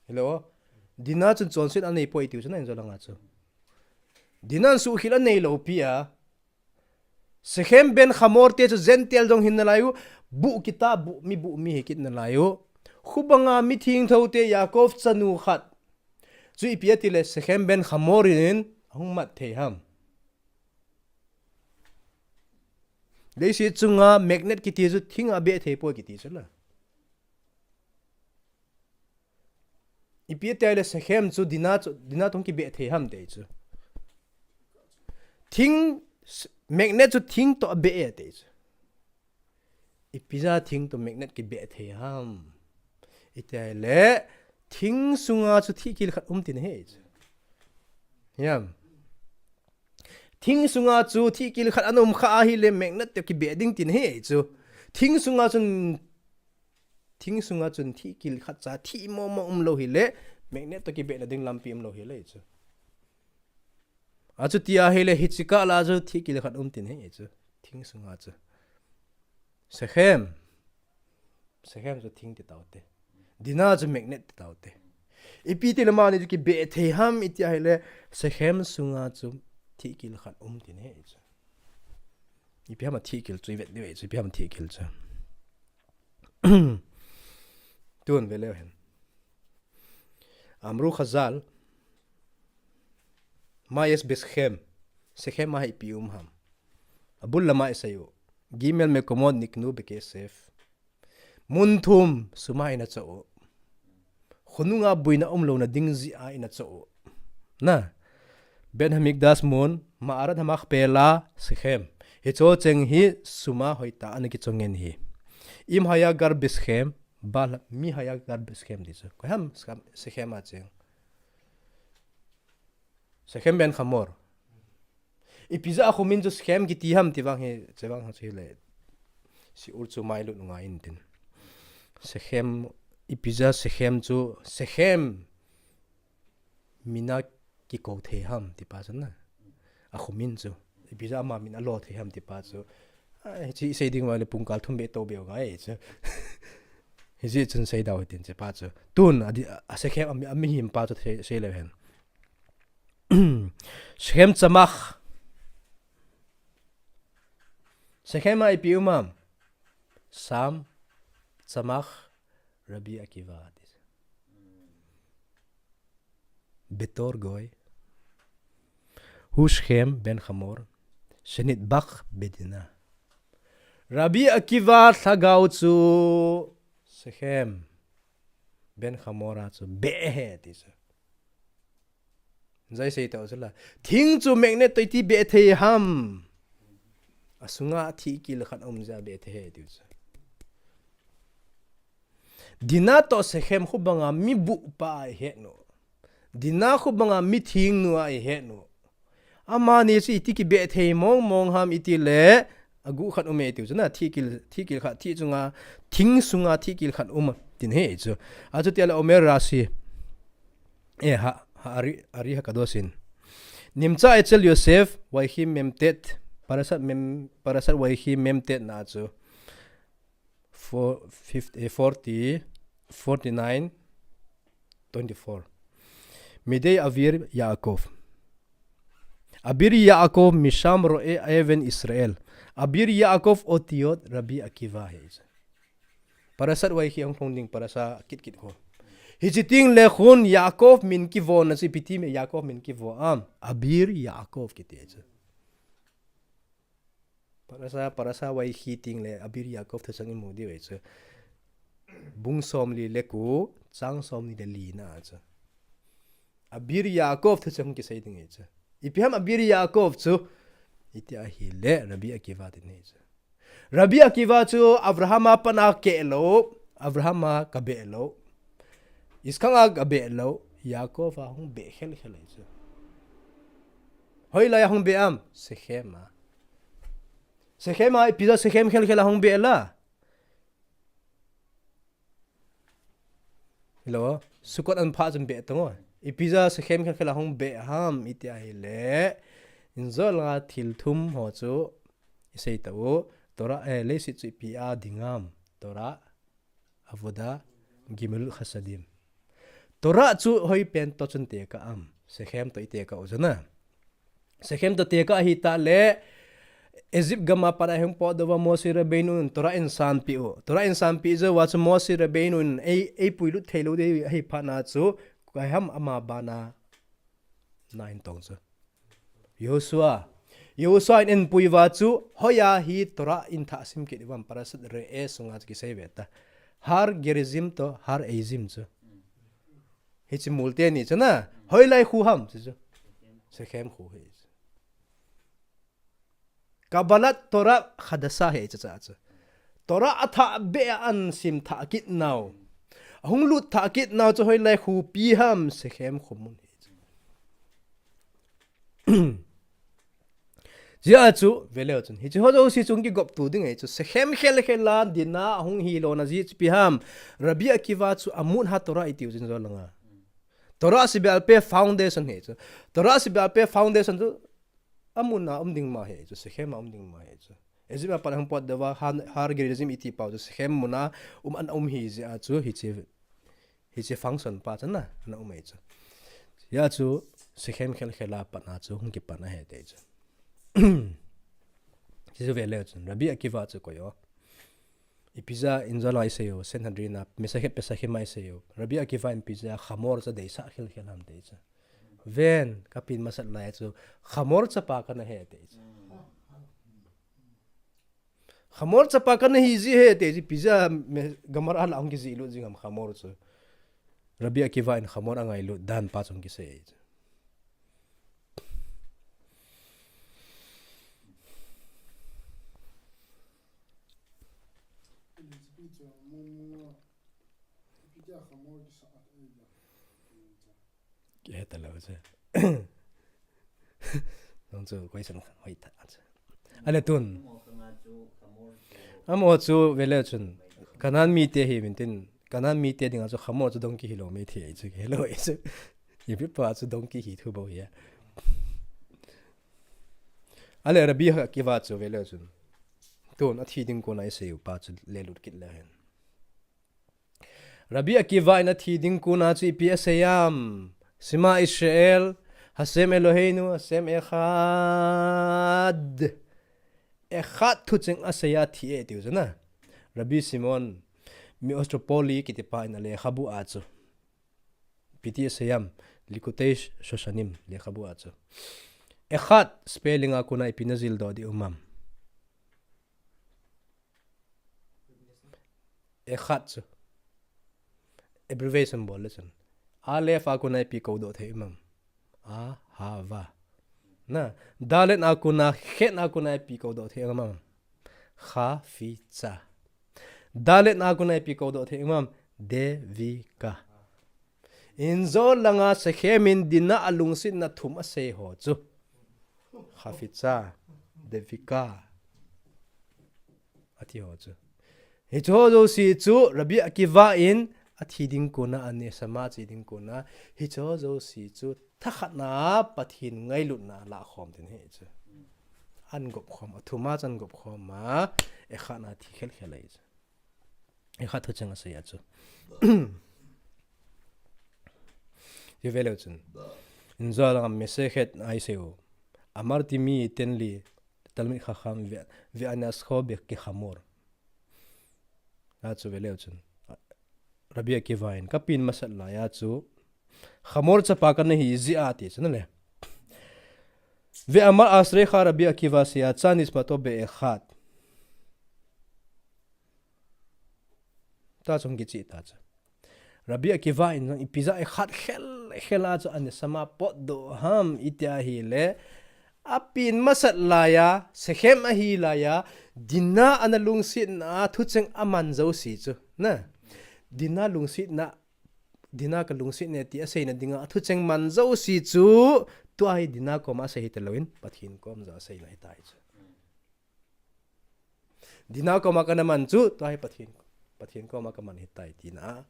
Hello? Dinah chun chonset anei poi tiu chu na injo langa chu. Dinah in suhkhel anei lou pi a. Shechem ben Chamor te chu Gentile jong hi nalai u, buh kita, buh mi, buh mi hi kit nalai u. Khubanga mi thengtho te Yaakov chanu khat. Chu ipi ati le Shechem ben Chamor in ahung mat thei ham? Leiset chunga magnet kiti chu thing a beh thei poi kiti chu la. Ipi ati le Shechem chu Dinah chu, Dinah toh kibeh thei ham ti chu. Thing, magnet chu thing toh abeh e ti chu. Ipi jeh a thing toh magnet kibeh thei ham? Iti le thing sunga chu thihkil khat um tin ahi chu. Hiam. Thing sunga chu thihkil khat ana um kha ahile magnet toh kibeh ding tin ahi chu. Thing sunga chun, thing sunga chun thihkil khat cha thih momo um lou hile, magnet toh kibehna ding lampi um lou hile chu. Achuti ahile hiche kah la chu thihkil khat um tin ahi chu. Thing sunga chu. Shechem. Shechem chu thing ti tau te. Dinah chu magnet ti tau te. Ipi ti le amani chu kibeh thei ham iti ahile Shechem sunga chu thihkil khat um tin ahi chu. Ipi ham a thihkil chu i vet diu ahi chu, ipi ham a thihkil chu. Tun ve leu hen. Amru Chazal, ma yesh beShechem, Shechem a hi ipi um ham. Abul lama isei u. Gimel mekomot niknu bekesef. Mun thum sum a ina choh u. Khonunga boina umlouna ding jeh a ina choh u. Na. Beit Hamikdash mun, Ma'arat Hamachpelah, Shechem. Hicho cheng hi suma hoitah a ana kichongen hi. Im haya gar Shechem, bal mi haya gar Shechem ti chu. Koi ham Shechem a cheng. Shechem ben Hamor. Ipi jeh a khomin chu Shechem kiti ham ti vang hi, che vang hi le. Shiur chu mai lut ngai in tin. Shechem, ipi jeh a Shechem chu, Shechem mina kikou thei ham ti pa chu na. A khomin chu. Ipi jeh a ama min a lo thei ham ti pa chu. Ai, chi sei ding vang le pungkal thum be to be ngai chu. Hijeh chun sei dau hitin che pa chu. Tun, a di, a Shechem a mi, a mihem pa chu sei, sei le hen. Shechem Tzemach. Shechem a ipi um am. Sam, Tzemach, Rabbi Akiva. Betor Goy. Hu Shechem ben Hamor. Shenitbach bedina. Rabbi Akiva lhagao chu Shechem ben Hamor a chu beh ahi ti chu. Jai sei tau chu la. Thing chu magnet toh iti beh thei ham. A sunga thihkil khat um jeh a beh thei ahi ti chu. Dinah toh Shechem khu banga mi buh pa a i het u. Dinah khu banga mi thingnu a i het u. Amani chu iti kibeh thei mong mong ham iti le, a guh khat um e tiu chu na, thihkil, thihkil khat, thih chunga, thing sunga thihkil khat um tin he chu. A chu tia le Omer Rashi. E ha, ha ari, ari ha kadosin. Nimtza etzel Yosef, Vayechi memtet, Parashat mem, Parashat Vayechi memtet na chu. Four, fifty, eh, forty, forty-nine, twenty-four. Midei Avir Yaakov. Abir Yaakov misham ro'e aven Israel. Abir Yaakov otiot Rabbi Akiva he. Parashat Vayechi hung phong ding parasha kit kit ho. Hichi ting le khun Yaakov min kivon na chi piti me Yaakov min kivo am. Abir Yaakov kiti chu. Parasha, Parasha Vayechi ting le Abir Yaakov thuchang i mu diu ahi chu. Bung somli le ko, chang somli le li na chu. Abir Yaakov thuchang kisei ding ahi chu. Ipi ham Abir Yaakov chu. Iti ahi le Rabbi Akiva ti nei chu. Rabbi Akiva chu Abraham a pana keh lo, Abraham a kabeh lo. Yitzchak a kabeh lo, Yaakov a hung beh khel khel ahi chu. Hoilai a hung beh am, Shechem a. Shechem a, ipi jeh a Shechem khel khel a hung beh la. Hello, Sukkot an pha chun beh tong o. Ipi jeh a Shechem khel khel a hung beh ham, iti ahi le. Injo langa thil thum ho chu, i sei tau. Torah, eh, leiset chu ipi a ding am. Torah. Avodah, Gemilut Chasadim. Torah chu hoi pen toh chun tekah am. Shechem toh i tekah u chu na. Shechem toh tekah ahi ta le, Egypt gam a pat a hung pot doh uva Moshe Rabbeinu in Torah in sanpeh u. Torah in sanpeh jou uva chu Moshe Rabbeinu in ei, ei puilut thei lou ding ahi phat na chu, koi ham ama bana na in tong chu. Yehoshua. Yehoshua in eipui uva chu, hoiya hi Torah in thah sim kit uvam Parashat Re'eh sunga chu kisei ve ta. Har Gerizim toh, Har Eizim chu. Hichi mul teni chu na, hoilai khu ham chu chu. Shechem khu hi chu. Kabbalat Torah Chadasha hi chu cha chu. Torah athah beh a an sim thah kit nau. Ahung lut thah kit nau chu hoilai khu pi ham Shechem khu mun hi chu. Jia chu, veleu chun. Hichi ho jouse chung kigop tu ding ahi chu. Shechem khel khel a Dinah ahung hi lona jia chu ipi ham. Rabbi Akiva chu Amud HaTorah i tiu jin jo langa. Torah Shebaal Peh foundation hi chu. Torah Shebaal Peh foundation chu amun a um ding ma hi chu. Shechem a um ding ma hi chu. Egypt a pat hung pot doh uva Har, Har Gerizim i ti pau chu. Shechem mun a um an um hi jia chu hichi Hichi function pa chu na, ana um ahi chu. Hia chu, Shechem khel khel a pat na chu, hung kipan ahi ti chu. Hichu veleu chun, Rabbi Akiva chu koi o. Ipi jeh a injo la i sei u, Sanhedrin a, Masechet Pesachim a i sei u. Rabbi Akiva in ipi jeh a Hamor chu deisah khel khel ham ti chu. Ven, ka pin masat lai chu, Hamor chapa kana hi ti chu. Hamor chapa kana hi ji ahi ti ji ipi jeh a me, Gemara la hung kijih lut jing ham Hamor chu. Rabbi Akiva in Hamor angailut dan pa chu hung kisei. Kihe talou chu. Nang chu question hoi ta chu. Ale tun. Amaho chu vele chun. Canaan mite hi min tin. Canaan mite dinga chu Hamor chu donkey hilou mithei chu hilou chu. Hebrew pa chu donkey hi thu bou hi a. Ale Rabbi Akiva chu vele chun. Tun athi ding kona isei u pa chu lelut kit le hen. Rabbi Akiva in athi ding kona chu ipi asei am. Shema Israel, Hashem Eloheinu, Hashem Echad. Echad thucheng asei a thi e tiu chu na. Rabbi Shimon, Miostropolis kiti pa in alekhabu a chu. Ipi ti asei am, Likutei Shoshanim lekhabu a chu. Echad spelling a kona ipi najil doh ding um am. Echad chu. Abbreviation bol le chun. Aleph a kona ipi kou doh thei um am. Ahava. Na, Dalet a kona, Chet a kona ipi kou doh thei um am. Chafetza. Dalet a kona ipi kou doh thei um am. Devika. Injo langa Shechem in Dina alungsetna thum asei ho chu. Chafetza, Devika. Ati ho chu. Hiche ho jouse chu Rabbi Akiva in athi ding kona, aneshama che ding kona. Hiche ho jouse chu thakhatna Pathen ngailutna lakhom tin ahi chu. An gop khom, athum a chu an gop khom a, Echad na thi khelkhel ahi chu. Echad thucheng asei a chu. Ti vele chun. Injo langa Masechet a isei u. Amarti mi iten li Talmid Chacham ve, ve'anascho bekechamor. A chu vele chun. Rabbi Akiva in kapin masat lai a chu. Chamor chapa kana hi jeh a ti chu na le. Ve'amar Ashrecha Rabbi Akiva she'atsa nishmato be'echad. Ta chu hung kicheh ta chu. Rabbi Akiva in jong ipi jeh a Echad khelkhel a chu aneshama potdoh ham iti ahile, apin masat lai a, Shechem ahi lai a, Dina ana lungsetna a thucheng aman jouse chu. Na. Dina lungsetna, Dina ka lungset e ti aseina dinga thucheng man jouse chu, tua hi Dina koma asei hita louvin, Pathen kom joh aseina ahitai chu. Dina koma kana man chu, tua hi Pathen, Pathen koma kaman ahitai tina.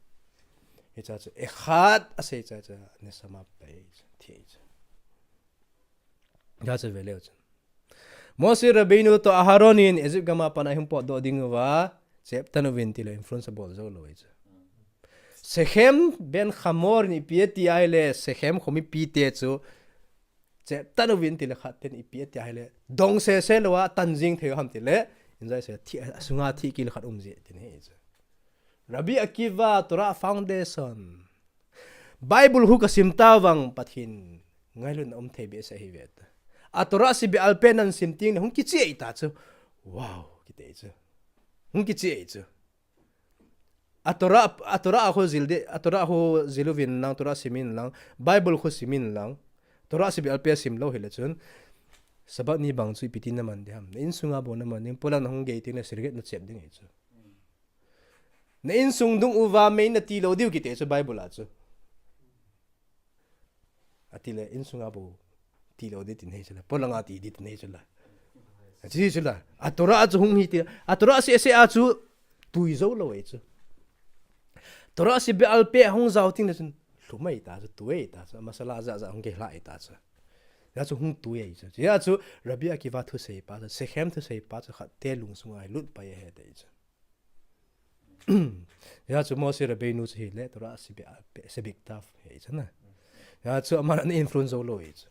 Hiche chu, Echad asei chu, chu, neshama pai chu, thi chu. Hiche chu vele chun. Moshe Rabbeinu toh Aharon in Egypt gam a pat a ahung potdoh ding uva, cheptan uvin tile influence abol jou lou ahi chu. Shechem ben Hamor in ipi ati ahile, Shechem kho mipite chu, cheptan uvin tile khat ten ipi ati ahile, dong sese lou a tan jing thei u ham tile, injai se thi, asunga thi kil khat um ji tin ahi chu. Rabbi Akiva, Torah Foundation. Bible khu kasim tavang Pathen ngailutna um thei behseh ahi ve ta. A Torah shebe'al peh nahin sim teng le hung kicheh ahi ta chu. Wow, kiti ahi chu. Hung kicheh ahi chu. A Torah, a Torah a khu jil ding, a Torah khu jil uvin lang, Torah sim in lang, Bible khu sim in lang, Torah shebe'al peh sim lou hile chun, Sabbath ni bang chu ipi ti naman ding ham. Na insunga bou naman ding, polang nahung gei teng le cigarette nachep ding ahi chu. Na insung dung uva mei nati lou diu kiti chu Bible a chu. Atile insunga bou ti lou ding tin ahi chu la. Polanga ti ding tin ahi chu la. Achi chu la. A Torah a chu hung hi ti. A Torah seh seh a chu tui jou lou ahi chu. Torah shebe'al peh hung jao teng le chun lhum ahi ta chu, tui ahi ta chu. Masala jat jat hung kihla ahi ta chu. Hia chu hung tui ahi chu. Hia chu Rabbi Akiva thusei pa chu, Shechem thusei pa chu khat te lungsunga hi lut pai ahi ti ahi chu. Hia chu Moshe Rabbeinu chu hile, Torah shebe-, shebiktav ahi chu na. Hia chu aman ana influence jou lou ahi chu.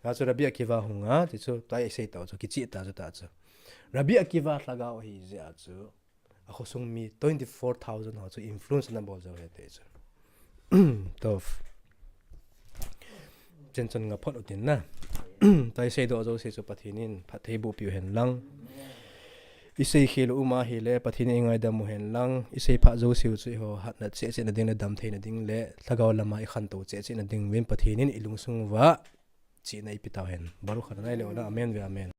Hia chu Rabbi Akiva hung a, ti chu, tua isei tau chu, kicheh ta chu ta chu. Rabbi Akiva lhagao ahi jeh a chu, a khosung mi twenty-four thousand ho chu influence ana bol jou ahi ti chu. Tov. Chen chun nga phot utin na. Tua isei doh jouse chu Pathen in phatthei boh piu hen lang. Isei khel u um ahile Pathen in eingaidam u hen lang. Isei phat jouse u chu eiho hatna cheh cheh na ding le dam thei na ding le lhagao lama ikhantou cheh cheh na ding uvin Pathen in ilungsung uva chihna eipe tau hen. Baruch Adonai le'olam. Amen ve amen.